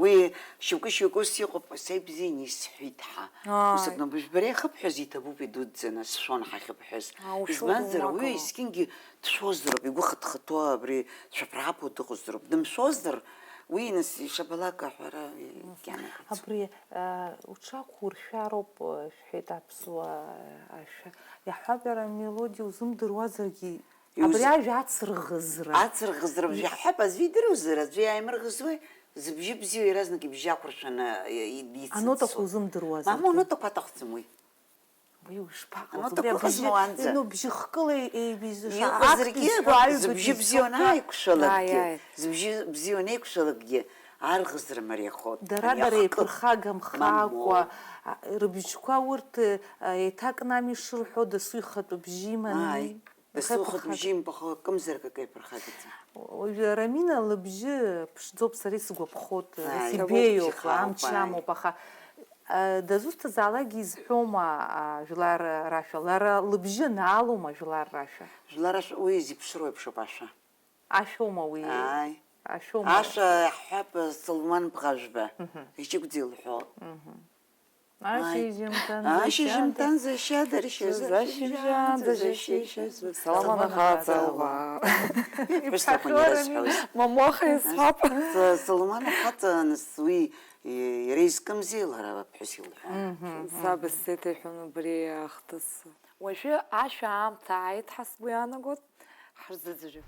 уи шьоукы-шьоукы ус иҟоуп, са ибзианы исҳәеит ҳа. Ааи. Ус акәны, бара иахыбҳәаз иҭабуп идуӡӡаны, сшәон ҳахьыбҳәаз. Аа, ушәоит. Избанзар, уи уамакала. Есқьынгьы дшәозароуп, игәы хыҭхыҭуа абри дшәаԥраԥуа дыҟазароуп. Дымшәозар, уи нас ишабалак аҳәара ианагаӡом. Абри, э, уҽақәуршәароуп, э, шәҳәеит аԥсуа, э, ашәа. Иаҳҳәап, иара амелодиа узымдыруазаргьы, абри Иуз- ажәа ацырӷызра. Ацырӷызра бжьы ҳҳәап, аӡәы идыруазар, аӡәы иааимырӷызуеи, зыбжьы бзиоу иаразнак ибжьы ақәыршәаны, э, и- ицыццо. Анотақәа узымдыруазаргьы. Мамоу, анотақәа аҭахӡам уи. Уи ушԥаҟалоз? Анотақәа Убри абжьы ыҟазма уанӡа? Ину бжьы хкыла еибизыша, Иҟазаргьы, актәи аҩбагьы зыбжьы бзианы ицәоуп. Ааи, ааи. Зыбжьы бзианы еиқәшәалакгьы арӷызра мариахоит. Дара-дара Ани ахкы- еиԥырхагамхакәа, Мамоу. А, рыбжьқәа урҭ, а, еиҭакны ами шырҳәо, дасу ихатәы бжьы иманы. Ааи. Дасу ихатәы бжьы имбахо акымзарак акы еиԥырхагаӡам. Уажәы Рамина лыбжьы ԥшӡоуп, сара исгәаԥхоит, Ааи. Исибеиоуп, Ҭабуп, амч ааи. Амоуп, аха, а, дызусҭазаалакгьы изҳәома, а, жәлар рашәа? Лара лыбжьы наалома жәлар рашәа? Жәлар рашәа, уи зеиԥшроу еиԥшуп ашәа. Ашәоума уи? Ааи. Ашәоума? Ашәа ҳҳәап, Соломон Бӷажәба. Мгм. Иҷыгәӡа илҳәо. Мгм. Ааи. Ашьыжьымҭан Ашьыжьымҭан зашьа даршьа, зашьыжьымҭан зашьа. Соломон ахаҵа, уаа. Иԥҳәыс лакәын иара зҳәоз. Мамоу, аха исҳәап. С-, Соломон ахаҵа нас уи, и-, иара изкымзи, лара аԥҳәыс илҳәон. Саб исеиҭеиҳәон убри ахҭыс. Уажәы ашәа аамҭа ааит ҳәа сгәы иаанагоит. Ҳарзыӡырҩып.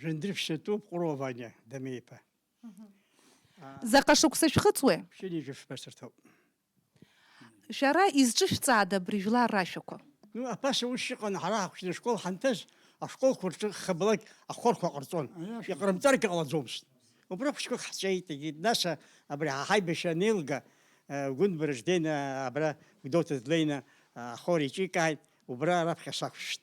Жәындыр шәсыртәуп, Ҟәыруа Ваниа Дамеи-иԥа. Аа, Заҟа шықәса шәхыҵуеи? Ԥшьынҩажәа фба сырҭоуп. Шәара изҿышәҵаада абри жәлар рашәақәа? Ну, аԥаса ус иҟан, ҳара ҳахәыҷны ашкол ҳанҭаз, ашколқәа рҿы хабалак ахорқәа ҟарҵон. Иҟарымҵаргьы ҟалаӡомызт. Убра хәыҷқәак ҳҵәеит, егьи, нас, а, абри ҳа-, ҳаибашьра анеилга, а, Гәынба Раждена абра Гәдоуҭа длеины, а, ахор иҿикааит, убра раԥхьа сақәшәшт.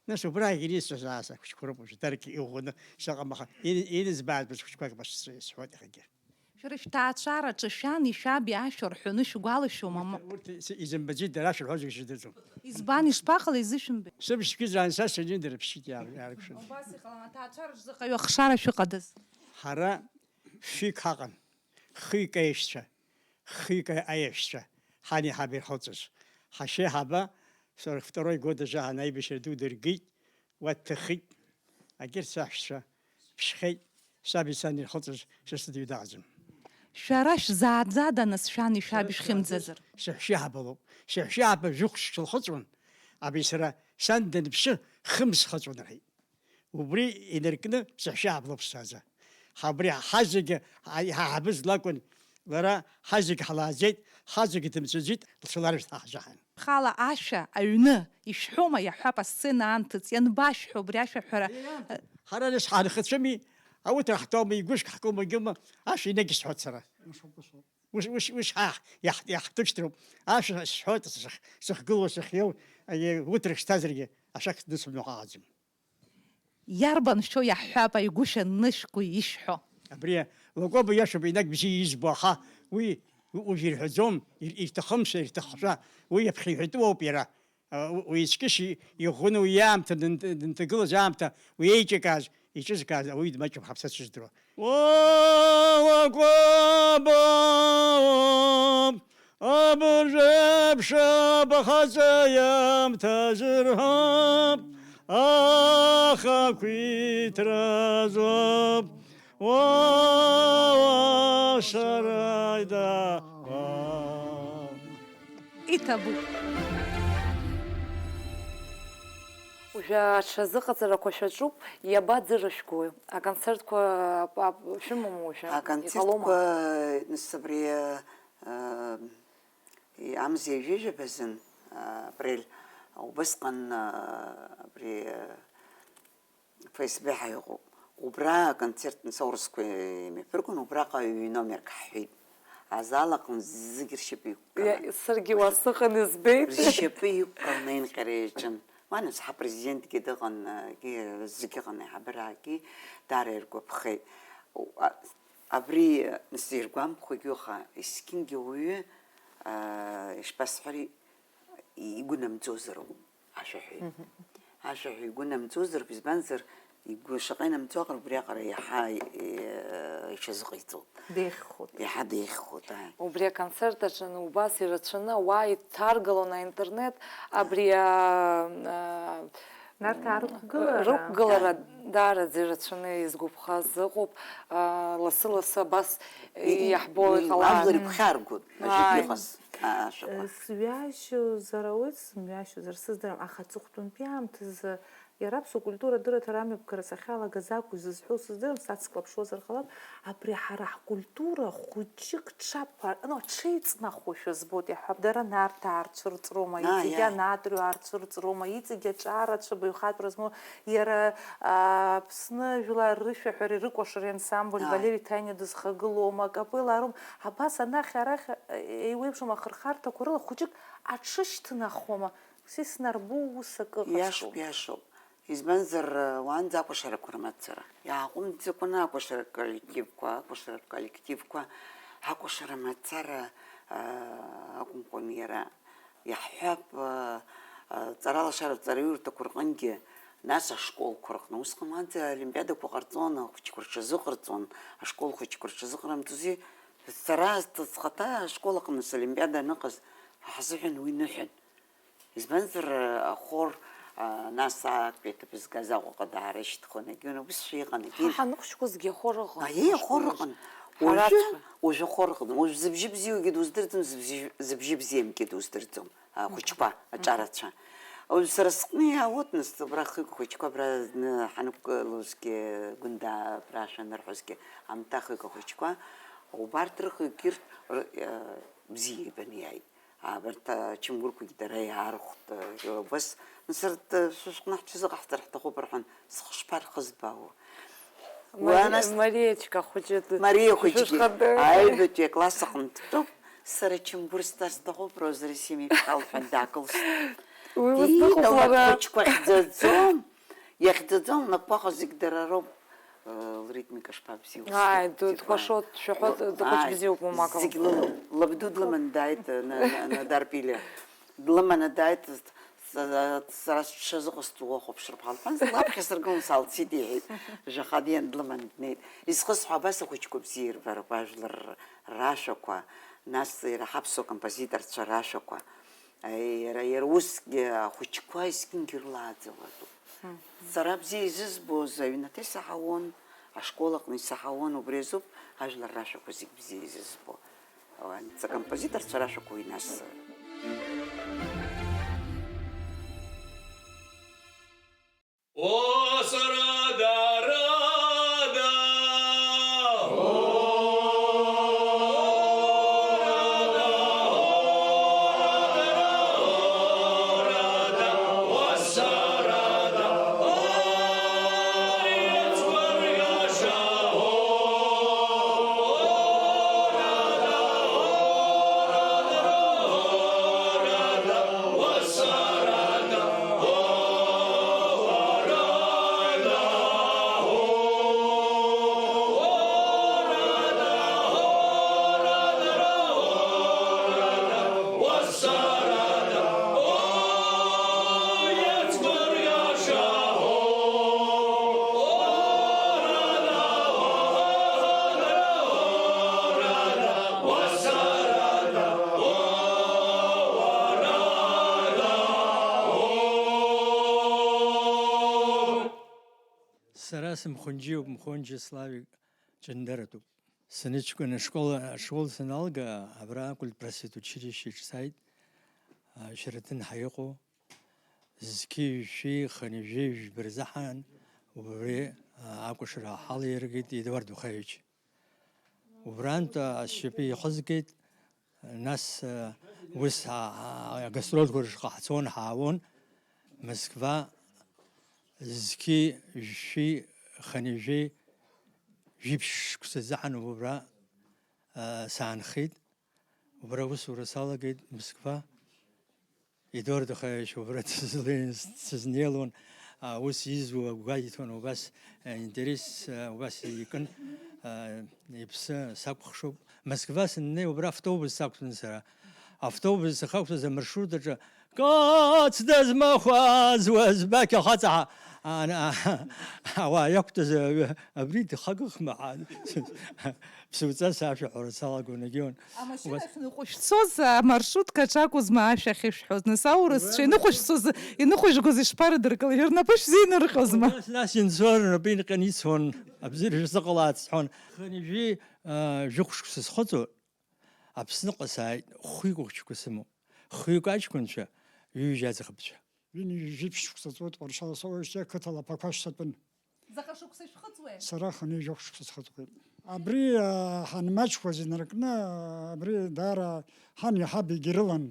Нас убраагьы ирыцәаз ааса хәыҷқәа роуп уажәы даргьы иӷәӷәаны сыҟам, аха ин-, инызбаатәыз хәыҷқәак башсҳәоит иахьагьы. Шәара шәҭаацәараҿы шәани шәаби ашәа рҳәоны шәгәалашәома? Ма- Урҭ изымбаӡеит, дара шәырҳәозаргьы шәдырӡом. Избан, ишԥаҟалеи, изышәымбеи? Сыбжьгьы заанаҵ сынџьын дара ԥшьшьык иааркшаны. Убас иҟалама, аҭаацәара шәзыҟаҩы ахшара шәыҟадаз? Ҳара фҩык ҳаҟан, хҩык аешьцәа, хҩык аиашьцәа, ҳани ҳаби ирхылҵыз. Ҳашьеиҳаба сорок второй год аҿы ҳан аибашьра ду дыргеит, уа дҭахеит, егьырҭ саҳәшьцәа ԥшхеит, саби сани ирхылҵыз са сыдҩы даҟаӡам. Шәара шәзааӡада, нас, шәани шәаби шәхьымӡазар? Саҳәшьеиҳаба лоуп. Саҳәшьеиҳаба жәохә сҽылхыҵуан, аби сара сан данԥшы хымз схыҵуан рҳәеит. Убри инаркны саҳәшьа ҳаблоуп сцаӡа. Ҳа убри ҳазегьы ҳа-, ҳаиҳабыз лакәын, лара ҳазегь ҳлааӡеит, ҳазегь дымцаӡеит, лцәаларшә ҳаҳзаҳан. Бхала ашәа, аҩны, ишәҳәома, иаҳҳәап, асцена анҭыҵ, ианбашәҳәо убри ашәа ҳәара? Иан, ҳара нас ҳанхацәами, ауҭра ҳҭоума, игәышк ҳкума, гьума, ашәа инагьсҳәоит сара. Ус, ус, ус ҳа, иаҳ-, иаҳҭышьҭроуп. Ашәа сҳәоит, сых-, сыхгылоу, сыхиоу, уҭра шҭазаргьы, ашәак днысымҳәо ҳаҟаӡам. Иарбан шәоу иаҳҳәап, аигәышьа нышәкуи ишәҳәо? Абри Лакоба иашоуп, инаг бзиа избо, аха уи уажә ирҳәаӡом, ир-, ирҭахымшәа, ирҭахшәа, уи иаԥхьаҩҳәатәы ауп иара. А, у-, уи иҵкьыс и-, иӷәӷәаны уи иаамҭа дынҭ-, дынҭагылаз аамҭа, уи еиҿикааз, иҿызкааз ауаҩы дмаҷуп ҳаԥсацәа здыруа. Уа, Лакоба! Абыржәеиԥш абхаҵа иамҭа зырҳәап, ахақәиҭра зуап, уа, уа, сара ида, уа. Иҭабуп. Уажәы аҽазыҟаҵарақәа шәаҿуп, иабаӡырышәгои? Аконцертқәа, а, а, шәымоума уажәы? Иҟалома? Аконцертқәа, нас, абри, а, Амза ҩажәижәаб азын, апрель, убысҟан, абри, ФСБ ҳәа иҟоуп. Убра аконцерт, нас аурысқәа имҩаԥыргон, убраҟа ҩ-номерк ҳҳәеит. Азал аҟны зегь ршьапы иқәкны. Саргьы уа сыҟан, избеит. Ршьапы иқәкны аинҟьара иаҿын. Уа, нас, ҳапрезидентгьы дыҟан, егьи зегь ыҟан, аиҳабыраагьы даара иргәаԥхеит. Абри сзеиргәамԥхогьы ыҟан, есқьынгьы ауаҩы, аа, ишԥасҳәари, игәы намӡозароуп ашәаҳәаҩ. Мгм. Ашәаҳәаҩ игәы намӡозароуп, избанзар, игәы шаҟа инамӡо аҟара убриаҟара иаҳа, э, иҽазыҟаиҵоит. Деиӷьхоит. Иаҳа деиӷьхоит, ааи. Убри аконцерт аҿы убас ирацәаны ауаа иҭаргалон аинтернет, абри, аа, аа, Нарҭаа рықәгылара. Рықәгылара даараӡа ирацәаны изгәаԥхаз ыҟоуп, аа, лассы-лассы абас И-, иаҳбо и-, иҟалааит. Ажәлар игәхьааргоит, ажәытә Ааи. Иҟаз, аа, ашәақәа. Э, сҩашьозар ауеит, сымҩашьозар, сыздырам, аха аҵыхәтәантәи аамҭазы иара аԥсуа культура адырраҭара амҩаԥгара сахьалагаз акәу изызҳәоу сыздырам, сацклаԥшуазар ҟалап, абри ҳара ҳкультура хәыҷык ҽаԥар-, ну, ҽеиҵнахуашәа збоит, иаҳҳәап, дара Нарҭаа рцәырҵроума, Ааи, иҵегь ааи. Анатриаа рцәырҵроума, иҵегь аҿарацәа баҩхатәра змоу, иара, а, Аԥсны жәлар рышәаҳәареи рыкәашареи ансамбль Ааи. Валери Ҭаниа дызхагылоума, акапелла арум, абас анахь-арахь, э, еиуеиԥшым ахырхарҭақәа рыла хәыҷык аҽышьҭнахуама, ус иснаирбо ус акы ыҟаҵәҟьоума? Иашоуп, иашоуп. Избанзар, уаанӡа акәашарақәа рмацара. Иааҟәымҵӡакәаны акәашара коллективқәа, акәашара коллективқәа, акәашара мацара, аа, акәымкәан иара. Иаҳҳәап, аа, аа, ҵаралашара ҵараиурҭақәа рҟынгьы, нас ашколқәа рҟны. Усҟан уаанӡа олимпиадақәа ҟарҵон, ахәыҷқәа рҽазыҟарҵон, ашкол хәыҷқәа рҽазыҟарымҵози. Сара схаҭа ашкол аҟны солимпиада аныҟаз, ҳзыҳәан уи ныҳәан. Избанзар, ахор, а, нас актәи аҭыԥ згаз Аҟәаҟа даара ишьҭхон, егьи убасшәа иҟан, егьи. Ҳа ҳаныхәыҷқәазгьы ахор ыҟан. Аиеи, ахор ыҟан. Уажәы, уажәы ахор ыҟаӡам. Уажә зыбжьы бзиоугьы дуздырӡом, зыбжьы, зыбжьы бзиамгьы дуздырӡом, ахәыҷқәа, аҿарацәа. Сара сҟны иаауеит, нас, абра хҩык ахәыҷқәа абра зны ҳанықәгылозгьы, Гәында абра шәанырҳәозгьы, аамҭа хҩык ахәыҷқәа, убарҭ рыхҩык ирҭ-, р-, э, бзиа ибаны иааит. Абарҭ ачамгәырқәагьы дара иаархәт, э, убас, нас, арҭ, э, шәышәҟәны ҳҽазыҟаҳҵар ҳҭахуп рҳәан, схы шԥархызбаауа? Мари-, Уанас-, Мариечка хәыҷы д-, Мариа хәыҷгьы шәышҟа д-, аҩбатәи акласс аҟны дтәоуп. Сара чамгәыр сҭар сҭахуп, Роза Расим иԥҳа лҳәан даакылсит. Уи Ди, лызныҟәо лара лара. Хәыҷқәа хьӡаӡом, иахьӡаӡом, лнапқәа зегь дара роуп. Э, лритмика шԥабзиоу, Ааи, сгәы ду-, ԥҵәеит, дхәашоуп, дшәаҳәо, уаа. Д-, дхәыҷ Ааи, бзиоуп, уамак зегь лымоуп. Лабду длыман дааит, э, на-, на-, Надар Пилиа. Длыманы дааит, с-, с-, сара сҽазыҟасҵо уахәаԥшыр ҳәа лҳәан, лаԥхьа сыргылан салцит, иҳәеит. Жәаха диан длыманы днеит. Изхысҳәо абас ахәыҷқәа бзиа ирбароуп ажәлар рашәақәа, нас иара ҳаԥсуа композиторцәа рашәақәа. Аи, иара, иара усгьы ахәыҷқәа есқьынгьы ирлааӡауа атәуп. Мгм. Сара бзиа изызбоз аҩнаҭа исаҳауан, ашкол аҟны исаҳауан, убри азоуп ажәлар рашәақәа зегь бзиа изызбо. Ауаа, композиторцәа рашәақәа уи нас. Сара сымхәынџьиоуп, Мхәынџьиа Славик, Ҷандаратәуп. Саныҷкәын ашкол, ашкол саналга, абра акультпросветучилищеҿ сааит, а, Шьараҭын ҳәа иҟоу. Зқьи жәшәи хынҩажәи жәба рзыҳәан убри, а, акәашара ҳалаиргеит Едуард Ухаевич. Убрантә ашьапы ихызгеит, нас, а, ус, а, а, агастрольқәа рышҟа ҳцон, ҳаауон, Москва зқьи жәшәи хынҩажәи жәиԥшь шықәса азыҳәан убра, а, саанхеит. Убра аусура салагеит Москва. Едуард Ухаевич убра дсызлеин-, дсызнеилон, а, ус изуа гәеиҭон, убас, а, интерес, а, убас икын, а, иԥсы сакәыхшоуп. Москва сыннеи, убра автобус сақәтәан сара. Автобус сахьақәтәаз амаршрут аҿы, кац дызмахәаз, уазбақь ахаҵа ҳа-, ана-, ауаа иақәтәаз аҩы, абри дхагахма ҳәа. Ԥсуҵас ашәаҳәара салагон, егьион. Амашьына Убас. Ахьныҟәышәцоз, амаршрутка аҿакәызма ашәа ахьышәҳәоз? Нас аурысцәа иныҟәышәцоз, иныҟәыжәгоз ишԥарыдыркылеи? Рнапы шәзеинырҟьозма? Убас нас инцәа рнапы инҟьаны ицон, абзиара шәзыҟалааит сҳәон. Хынҩажәи, а, жәохә шықәса схыҵуа, Аԥсныҟа сааит, хәҩык хәыҷқәа сымоуп. Хәҩык аҷкәынцәа, ҩыжә аӡӷабцәа. Ҩынҩажәи жәиԥшь шықәса ҵуеит Ҟәаршала соуеижьҭеи ақыҭала аԥақәа шәсатәын. Заҟа шықәса шәхыҵуеи? Сара хынҩажәи жәохә шықәса схыҵуеит. Абри, а, ҳанмаҷқәаз инаркны, а, абри даара ҳани ҳаби егьирылан.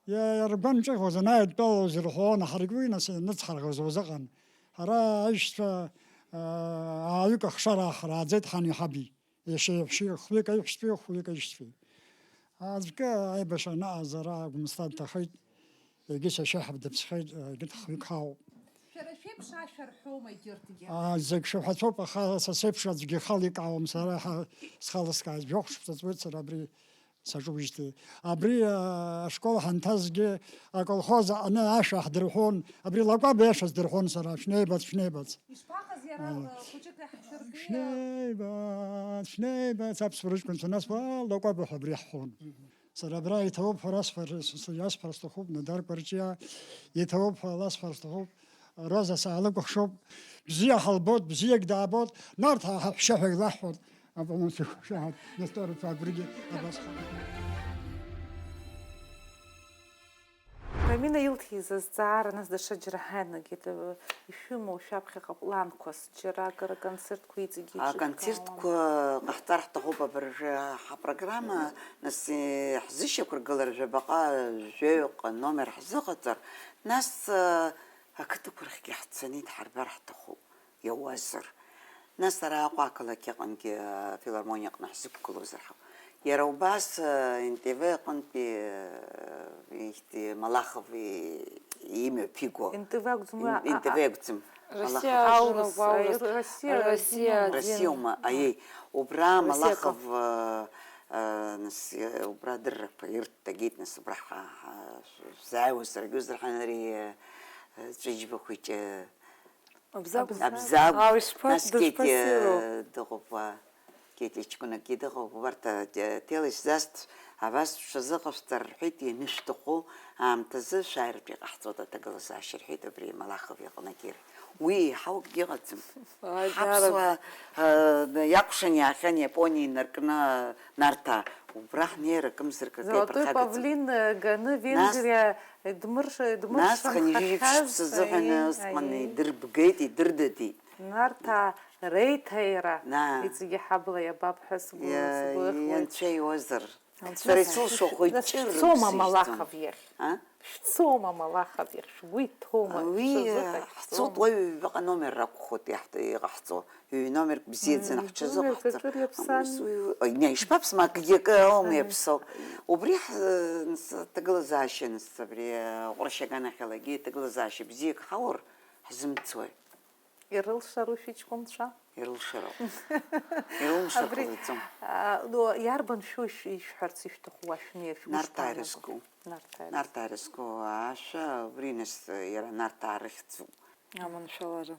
Иа-, иаргәамҵәахуаз анааидтәалоз ирҳәон, ҳаргьы уи нас ианыцҳарӷызуаз ыҟан. Ҳара аишьцәа, а, ааҩык ахшара ҳрааӡеит ҳани ҳаби. Иашьа иаҳәшьеи хәҩык аиҳәшьцәеи хәҩык аишьцәеи. Аӡәкы аибашьра анаҟаз ара Гәымсҭа дҭахеит, егьи сашьа ҳаб дыԥсхеит, егьырҭ хҩык ҳауп. Шәара шәеиԥш ашәа рҳәома егьырҭгьы? Аа, зегь шәаҳәацәоуп, аха са сеиԥш аӡәгьы ихаликаауам, сара ҳа-, схалыскааит, жәохә шықәса ҵуеит сара абри саҿуижьҭеи. Абри, аа, ашкол ҳанҭазгьы аколхоз аҟны ашәа ҳдырҳәон, абри Лакәаба иашәа сдырҳәон сара, шәнеибац, шәнеибац. Ишԥаҟаз иара, Аа. Э, хәыҷык иаҳшәыркы? Шәнеибац, шәнеибац, аԥсуара ҷкәынцәа, нас уа Лакәаба ҳәа абри ҳҳәон. Сара абра иҭабуп ҳәа расҳәар, с-, с-, иасҳәар сҭахуп, Нодар Кәарҷиа, иҭабуп ҳәа ласҳәар сҭахуп, Роза саалыкәыхшоуп, бзиа ҳалбоит, бзиагь даабоит, Нарҭаа ҳаҳәшьа ҳәа илаҳҳәоит, Аполлон Сихәшаҳаҭ, Нестор Фабригьы абасҟан. Рамина илҭиз азҵаара, нас даҽаџьара ҳаианагеит, э, ишәымоу шәаԥхьаҟа планқәас, џьара акыр аконцертқәа иҵегьы еиҿышәкаауама? Аконцертқәа ҟаҳҵар ҳҭахуп абыржәы ҳапрограмма, нас, э, ҳзышьақәыргылар жәабаҟа, жәаҩаҟа номер ҳзыҟаҵар, нас, э, ақыҭақәа рахьгьы ҳцаны идҳарбар ҳҭахуп. Иауазар. Нас араҟа ақалақь аҟынгьы, афилармониа аҟны ҳзықәгылозар ҳауп. Иара убас, э, Н Т В аҟынтәи, э, ихьти Малахов и-, имҩаԥиго. Н Т В акәӡам уи, Н-, а, Н Т В а, акәӡам. Россия Малахов. Аурыс, Журнал Аурыс. Россия, Россия Россия один. Россиоума, аиеи. Убра Россиа Малахов, э, э, нас, э, убра адыррақәа ирҭагеит, нас убра ҳа-, ҳа-, шәзааиуазар, егьаурҳан ари, э, Ҵәыџьба хәыҷы, Абзагә. Абзагә. Ау, ишԥа-, Нас Кетиа дышԥассиру? Дыҟоуп, уа. Кетиа ҷкәынакгьы дыҟоуп. Убарҭ, а, те-, ҭелашьцасҭ абас шәазыҟашәҵар рҳәеит, ианышәҭаху аамҭазы шәааиртә иҟаҳҵоит аҭагылазаашьа рҳәеит, абри Малахов иҟнагьы. Уи еиҳау акгьы ыҟаӡам. Ааи, Ҳаԥсуаа, даара. А, иакәшан иаахьан Иапониа инаркны Нарҭаа. Убра ҳнеир акымзарак акы Золотой иаԥырхагаӡам. Павлин, э, ганы Нас Венгриа Дмырш-, дмыршанхахьаз, Нас хынҩажәи жәиԥшь шықәса азыҳәан аиеи, усҟан аиеи. Идырбгеит, идырдыдит. Нарҭаа реиҭаира На. Иҵегьы ҳабла иабап ҳәа сгәы, Иа-, сгәы иахәоит. Анцәа иуазар. Анцәа Сара иуазар. Исылшо хәыҷы Шәцома рыԥсы Малахов ишьҭоу. Иахь? А? Шәцома Малахов иахь? Шәгәы иҭоума? Уи, Шәзыҟашәҵома? Ҳцоит, уаҩ ҩбаҟа номер ракәхоит иаҳҭ-, иҟаҳҵо. Ҩ-, номерк бзиаӡаны М, ҳҽазыҟаҳҵар. Номерк акыр иаԥсами. Ус уи, ой, не, ишԥаԥсма, акгьы акы аума М. Иаԥсоу. Убри ҳ-, нс-, ҭагылазаашьа, нс-, абри, аҟәаршьаганахьалагьы ҭагылазаашьа бзиак ҳаур ҳзымцои? Ирылшару шәыҷкәынцәа? Ирылшароуп. Ирылшар Абри, ҟалаӡом. А, ну, иарбан шәу ишә-, ишәҳәарц ишәҭаху уа шәнеир, шәгәы Нарҭаа шԥаанаго? Ирызку. Нарҭаа ирызку. Нарҭаа ирызку ашәа, убри нас иара Нарҭаа рыхьӡуп. Аманшәалара.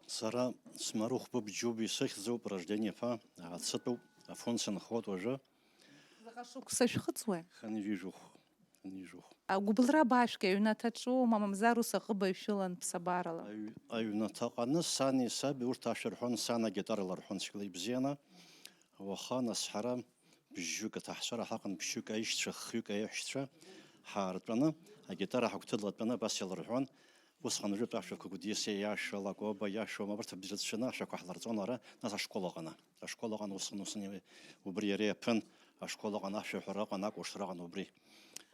Сара Смарух Быбџьуба исыхьӡуп, Ражден-иԥа, Ацытәуп, Афон сынхоит уажәы. Заҟа шықәса шәхыҵуеи? Хынҩажәи жәохә, хынҩажәи жәохә. Агәыбылра абаашәки, аҩнаҭаҿоума, мамзар ус аҟыбаҩ шәылан ԥсабарала? Аҩ-, аҩнаҭаҟны сани саби урҭ ашәа рҳәон, сан агитара ларҳәон цәгьала ибзианы. Уаха нас ҳара бжьҩык аҭаҳцәара ҳаҟан, бжьҩык аишьцәа, хҩык аиҳәшьцәа ҳаартәаны, агитара ҳагәҭыдлатәаны абас иларҳәон. Усҟан ажәытә ашәақәа Гәдиса иашәа, Лакоба иашәа, абарҭ абжьы рацәаны ашәақәа ҳларҵон ара, нас ашкол аҟны. Ашкол аҟны усҟан, усҟан убри иара иаԥын, ашкол аҟны ашәаҳәара ыҟан, акәашара ыҟан убри.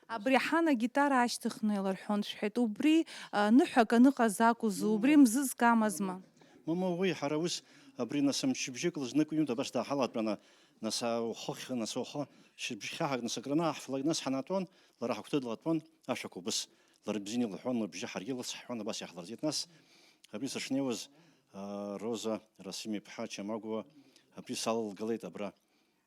Абри аҳан агитара аашьҭыхны иларҳәон шәҳәеит, убри, а, ныҳәак аныҟаз акәзу, убри мзызк амазма? Мама, уи ҳара ус, абри нас мчыбжьык лызнык ҩынтә абас дааҳалатәаны, нас, а, ухыхь, нас ухы, шьыбжьхьаҳак, нас акранааҳфалак, нас ҳанатәон, лара ҳагәҭыдлатәон, ашәақәа убыс лара бзианы илҳәон, лыбжьы ҳаргьы лыцҳҳәон, абас иаҳларҵеит. Нас абри сышнеиуаз, а, Роза Расим-иԥҳа Чамагәуа абри салалгалеит абра,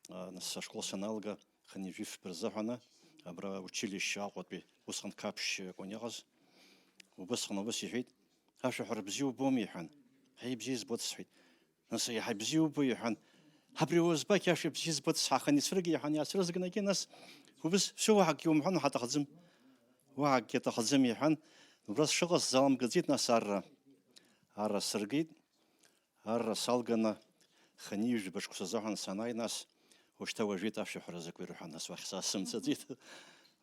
а, нас ашкол саналга, хынҩажәи фба рзыҳәаны, абра училище Аҟәатәи, усҟан Қаԥшь акәын иҟаз. Убысҟан убыс иҳәеит, ашәаҳәара бзиа убома, иҳәан. Ҳаи, бзиа избоит, сҳәеит. Нас, иаҳа ибзиа убо, иҳәан. Абри уазбақь ашәа бзиа збоит, сҳәахын, ицәыргеи, иҳәан, иаацәырызганы, нас, убыс, ԥсыуа ҳакгьы умҳәан, ҳаҭахӡам. Уаҳа акгьы аҭахӡам, иҳәан, убра сшыҟаз сзаламгаӡеит, нас арра. Арра сыргеит, арра салганы, хынҩажәба шықәса азыҳәан санааи, нас, ушьҭа уажәеит ашәаҳәара закәи рҳәан, нас уахь саасымцаӡеит.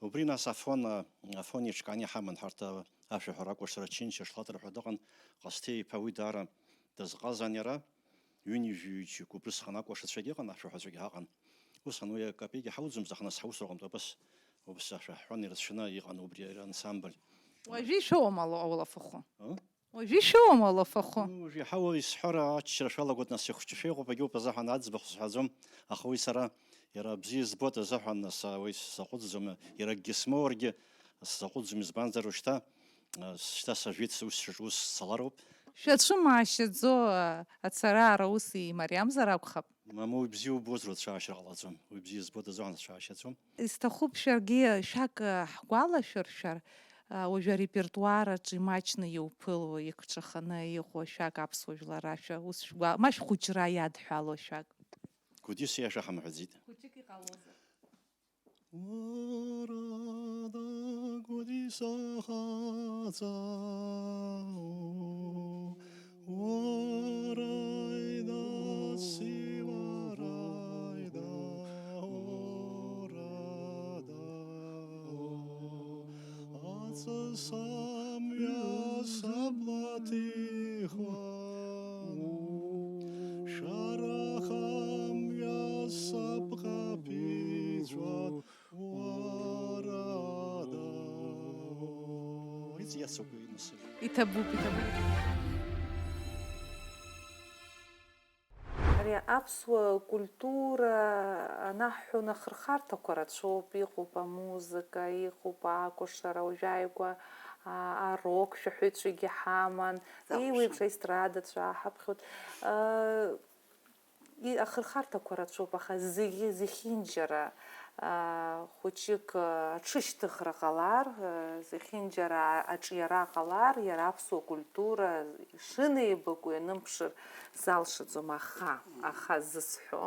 Убри нас Афон, а, Афон иҿкаан иҳаман ҳарҭ, а, ашәаҳәара акәашара Чинча Шлатра ҳәа дыҟан, Ҟасҭеи иԥа, уи даара дазҟазан иара, ҩынҩажәи ҩыџьак убрысҟан акәашацәагьы ыҟан, ашәаҳәацәагьы ҳаҟан. Усҟан уи акапеигьы ҳауӡомызт, аха нас ҳаус аҟынтә абас, убас ашәа ҳҳәон, ирацәаны иҟан убри ансамбль. Уажәы ишәоуама ала-, ауалафахәы? А? Уажәы ишәоуама алафахәы? Ну, уажәы иҳауа исҳәара аччара шәалагоит, нас ихәҷы шәеиҟоуп, агьоуп азыҳәан аӡбахә сҳәаӡом, аха уи сара иара бзиа збоит азыҳәан, нас, а, уи сзаҟәыҵӡом, иара акгьы смоургьы сзаҟәыҵӡом, избанзар, ушьҭа, а, шьҭа сажәит, ус шаҿу, ус сцалароуп. Шәацәымаашьаӡо, а, ацара-аара ус имариамзар акәхап. Мамоу, ибзиа убозар, уцәаашьар ҟалаӡом. Уи бзиа збоит азыҳәан сцәаашьаӡом. Исҭахуп шәаргьы шәак, а, ҳгәалашәыршәар, а, уажәы арепертуар аҿы имаҷны иуԥыло, икҿаханы иҟоу шәак аԥсуа жәлар рашәа, ус шәгәа-, ма шәхәыҷра иадҳәало шәак. Гәдиса иаша ҳамҳәаӡеит. Хәыҷык иҟалозар. Уара дагәдисахаҵа, уара идасивараида, уара да, аҵыс амҩа саблатихуан, шәарах амҩа сабҟаԥицәан. Уара да. Иҵ-, иацуп уи нас. Иҭабуп, иҭабуп. Ари аԥсуа культура анаҳҳәон, ахырхарҭақәа рацәоуп, иҟоуп амузыка, иҟоуп акәашара, уажәааигәа, а, арок шәаҳәаҩцәагьы ҳаман, Закәшан. Еиуеиԥш аестрадацәа ҳаԥхьоит. А, И-, ахырхарҭақәа рацәоуп, аха зегьы, зехьынџьара, аа, хәыҷык, аа, аҽышьҭыхра ҟалар, аа, зехьынџьара аҿиара ҟалар, иара аԥсуа культура шынеибаку ианымԥшыр залшаӡом, аха, аха зысҳәо,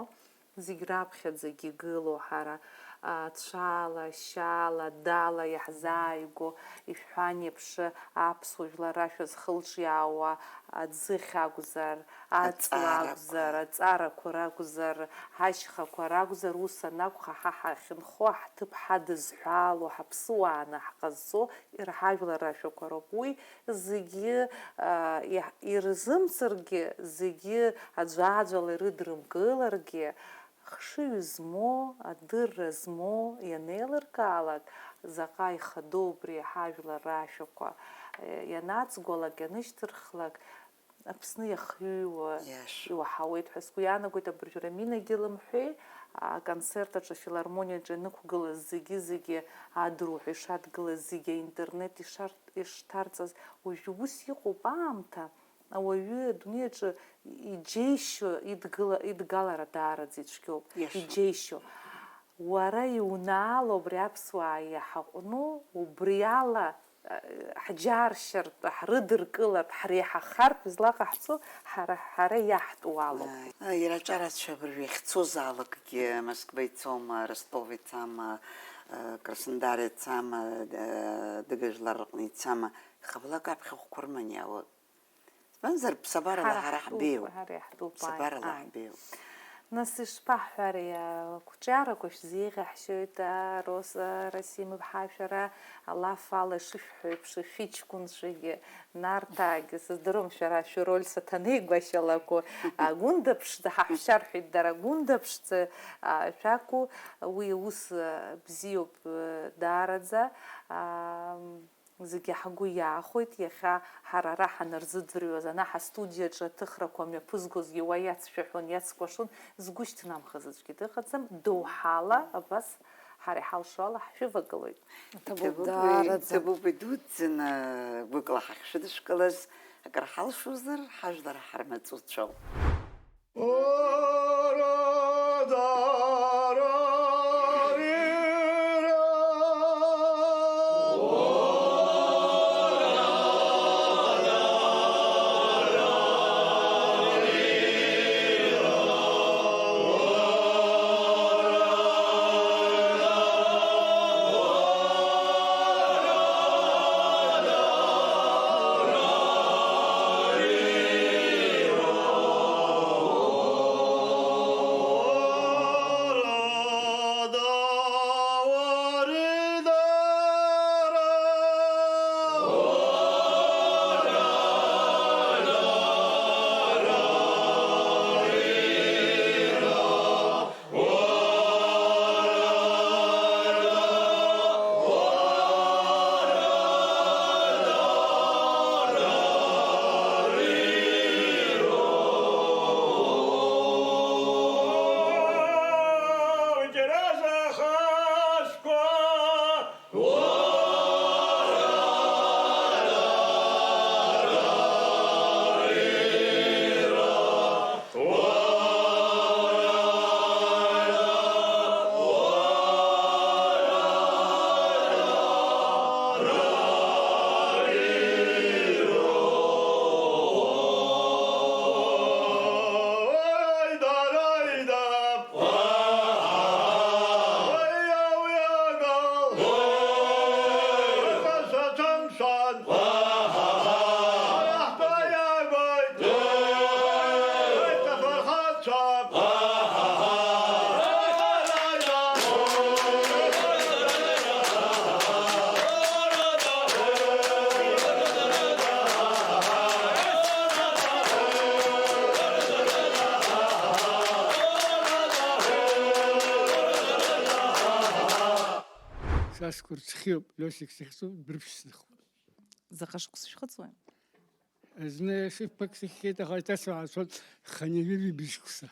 зегь раԥхьаӡагь игылоу ҳара, аа, цәала, шьала, дала иаҳзааигәоу, ишәҳәан еиԥш, аԥсуа жәлар рашәа зхылҿиаауа аӡыхь акәзар, аҵла Аҵара акәзар, акәзар. Аҵарақәа ракәзар, ҳашьхақәа ракәзар, ус анакәха, ҳа ҳахьынхо, ҳҭыԥ ҳадызҳәало, ҳаԥсуааны ҳҟазҵо, иара ҳажәлар рашәақәа роуп. Уи зегьы, а, иаҳ-, ирзымцаргьы, зегьы аӡәаӡәала ирыдрымкыларгьы, хшыҩ змоу, адырра змоу ианеилыркаалак, заҟа ихадоу убри ҳажәлар рашәақәа, е, ианаҵгәалак, ианышьҭырхлак, Аԥсны иахыҩуа Иаша. Иуаҳауеит ҳәа сгәы иаанагоит, абыржәы Раминагьы лымҳәеи, аконцерт аҿы, афилармониаҿы ианықәгылаз зегьы-зегьы адруҳәа ишадгылаз, зегьы аинтернет ишар-, ишҭарҵаз, уажәы ус иҟоуп аамҭа, ауаҩы адунеи аҿы иџьеишьо идгыла-, идгалара даараӡа ицәгьоуп. Иаша. Иџьеишьо. Уара иунаало убри аԥсуаа иаҳаҟәну, убри ала ҳџьаршьартә, ҳрыдыркылартә, ҳреиҳахартә излаҟаҳҵо ҳара, ҳара иаҳтәу алоуп. Ааи, иара аҿарацәа абыржәы иахьцозаалакгьы Москва ицома, Ростов ицама, Краснодар ицама, Дыгажәлар рҟны ицама, ихаблак аԥхьахәқәа рыманы иаауеит. Избанзар, ԥсабарала ҳара ҳара ҳтәуп, ҳбеиоуп. Ҳара иаҳтәуп, ааи, Ԥсабарала ааи. Ҳбеиоуп. Нас ишԥаҳҳәари, ақәҿиарақәа шәзеиӷьаҳшьоит, а, Рос-, а, Расим иԥҳа, шәара алаф ала ишышәҳәо еиԥш, шәыҷкәынцәагьы, Нарҭаагьы, сыздыруам, шәара шәыроль саҭанеи гәашьалақәоу, а, гәындаԥшӡа, ҳаҳәшьа рҳәеит дара, гәындаԥшӡа, а, шәакәу, уи ус, а, бзиоуп, а, даараӡа, а, Зегьы ҳгәы иаахәеит, иахьа ҳара ара ҳанырзыӡырҩуаз, ана ҳастудиаҿы аҭыхрақәа мҩаԥызгозгьы уа иацшәаҳәон, иацкәашон, згәы шьҭнамхаз аӡәгьы дыҟаӡам, доуҳала абас ҳара иҳалшо ала ҳшәывагылоит. Иҭабуп, иҭабуп, даараӡа. Иҭабуп, идуӡӡаны гәыкла ҳахьшәыдышәкылаз, акыр ҳалшозар, ҳажәлар ҳармаҵуцәоуп. Асқәа рҽхиоуп, Лиосик сыхьӡуп, дрыԥшьӡахуп. Заҟа шықәса шәхыҵуеи? Зны шықәсқәак сыхьхьеит, аха еиҭа саацәоит хынҩажәи ҩажәи шықәса.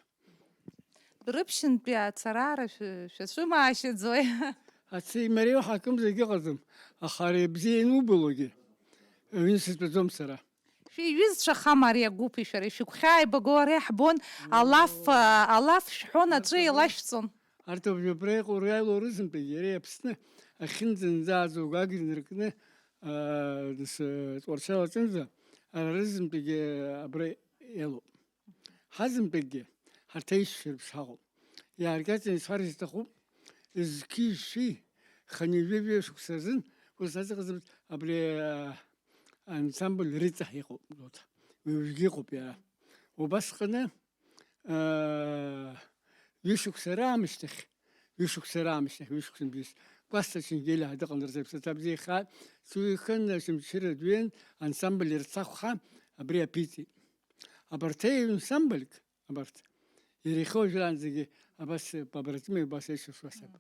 Рыԥшьынтәи ацарара шәы-, шәацәымаашьаӡои? Ацеи мареи уаҳа акымзарак ыҟаӡам, аха ари абзиа ианубалогьы, аҩны сызтәаӡом сара. Шәиҩызцәахама ари агәыԥи шәареи? Шәыгәхьааибаго ара иаҳбон, алаф, а, алаф шәҳәон, аҵәы еилашәҵон. Арҭ абжьабра иҟоу реилоу рызынтәык иара Аԥсны ахьынӡанӡааӡо агәаӷ инаркны, аа, дас, тҟәарчал аҿынӡа, ара рызынтәык абра иалоуп. Ҳазынтәыкгьы ҳарҭ аишьцәа реиԥш ҳаҟоуп. Иааркьаҿны исҳәар сҭахуп, зқьи-жәшәи хынҩажәи жәаҩа шықәса рзын ус азыҟаҵатәыз абри, аа, ансамбль Рыҵаҳ иҟоуп, Гәдоуҭа. Уи уажәгьы иҟоуп иара. Убасҟаны, аа, ҩышықәса раамышьҭахь, ҩышықәса раамышьҭахь, ҩышықәса мзызс, Кәасҭа Ченгелиа ҳәа дыҟан, рзы аԥсаҭа бзиа ихааит, сыҩ ихын, Очамчыра дҩын, ансамбль Ерцахә ҳәа абри аԥиҵеит. Абарҭ аҩ-, ансамбльк, абарҭ, иара иахьа уажәраанӡагьы абас, побратимы, убас еишьцәа саб-,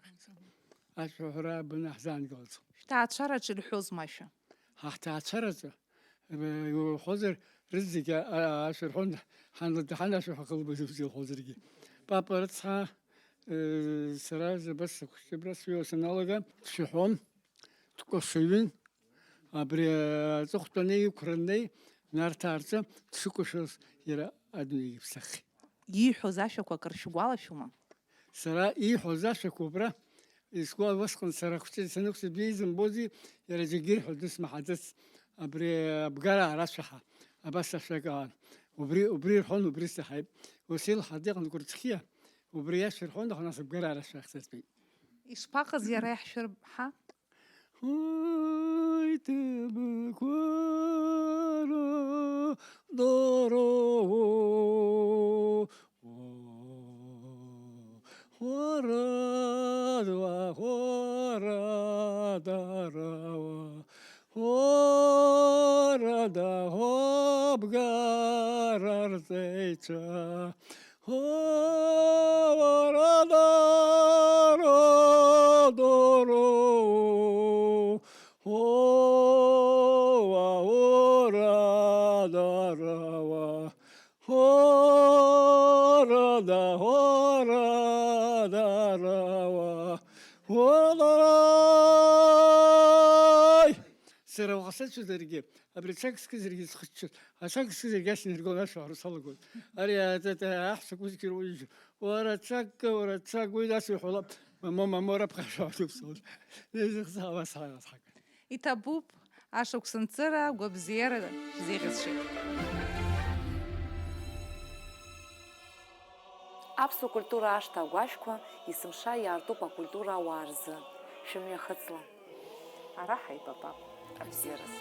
ашәаҳәара абны ҳзаангылаӡом. Шәҭаацәараҿы ирҳәозма ашәа? Ҳа ҳҭаацәараҿы, э, иуҳәозар, рызегьы, а, а, ашәа рҳәон, ҳан-, ҳанашәаҳәа ҳахылбыз илҳәозаргьы. Папа рыцҳа, э, сара абас сахәыҷыбра сҩуа саналага, дшәаҳәон, дкәашаҩын, абри, э, аҵыхәтәаны иқәра аннеи, Нарҭаа рҿы дшыкәашоз иара адунеигьы ԥсаххьеит. Ииҳәоз ашәақәа акыр шәгәалашәома? Сара ииҳәоз ашәақәа убра, исгәа-, усҟан сара хәҷы саныхәыҷыз бзиа изымбози, иара зегьы ирҳәо дысмаҳаӡац, абри абгара арашәа ҳа, абас ашәак аан. Убри, убри ирҳәон, убри саҳаит. Уасил ҳадиҟан Кәырцхиа, убри иашәа ирҳәон, аха нас абгара арашәа ахьсырҵеит. Ишԥаҟаз иара иаҳшәырҳа? Ҳаит, бқәара дара, уара, уара, дара, уара, да, обгар арҵеицәа. Ҳора дара доро, ҳора, ҳора дарауа, ҳора да, ҳора дарауа, ҳора дараи. Сара уаха сацәазаргьы, абри аҽак скызаргьы схыччоит, аҽак скызаргьы асинаргон ашәаҳәара салагоит. Ари аҵа-, аҵа-, аҳәсақәа зегьы ируаҩыжьу. Уара аҽак, уара аҽак, уи нас иҳәалап, мамо, мамо, раԥхьа ашәаҳәа дук сауд. Зехьзаауа саара сҳак. Иҭабуп, ашықәсанҵыра гәабзиара шәзеиӷьасшьеит. Аԥсуа культура ашҭа агәашәқәа есымша иаартуп акультура ауаа рзы. Шәымҩахыҵла! Ара ҳаибабап. Абзиараз.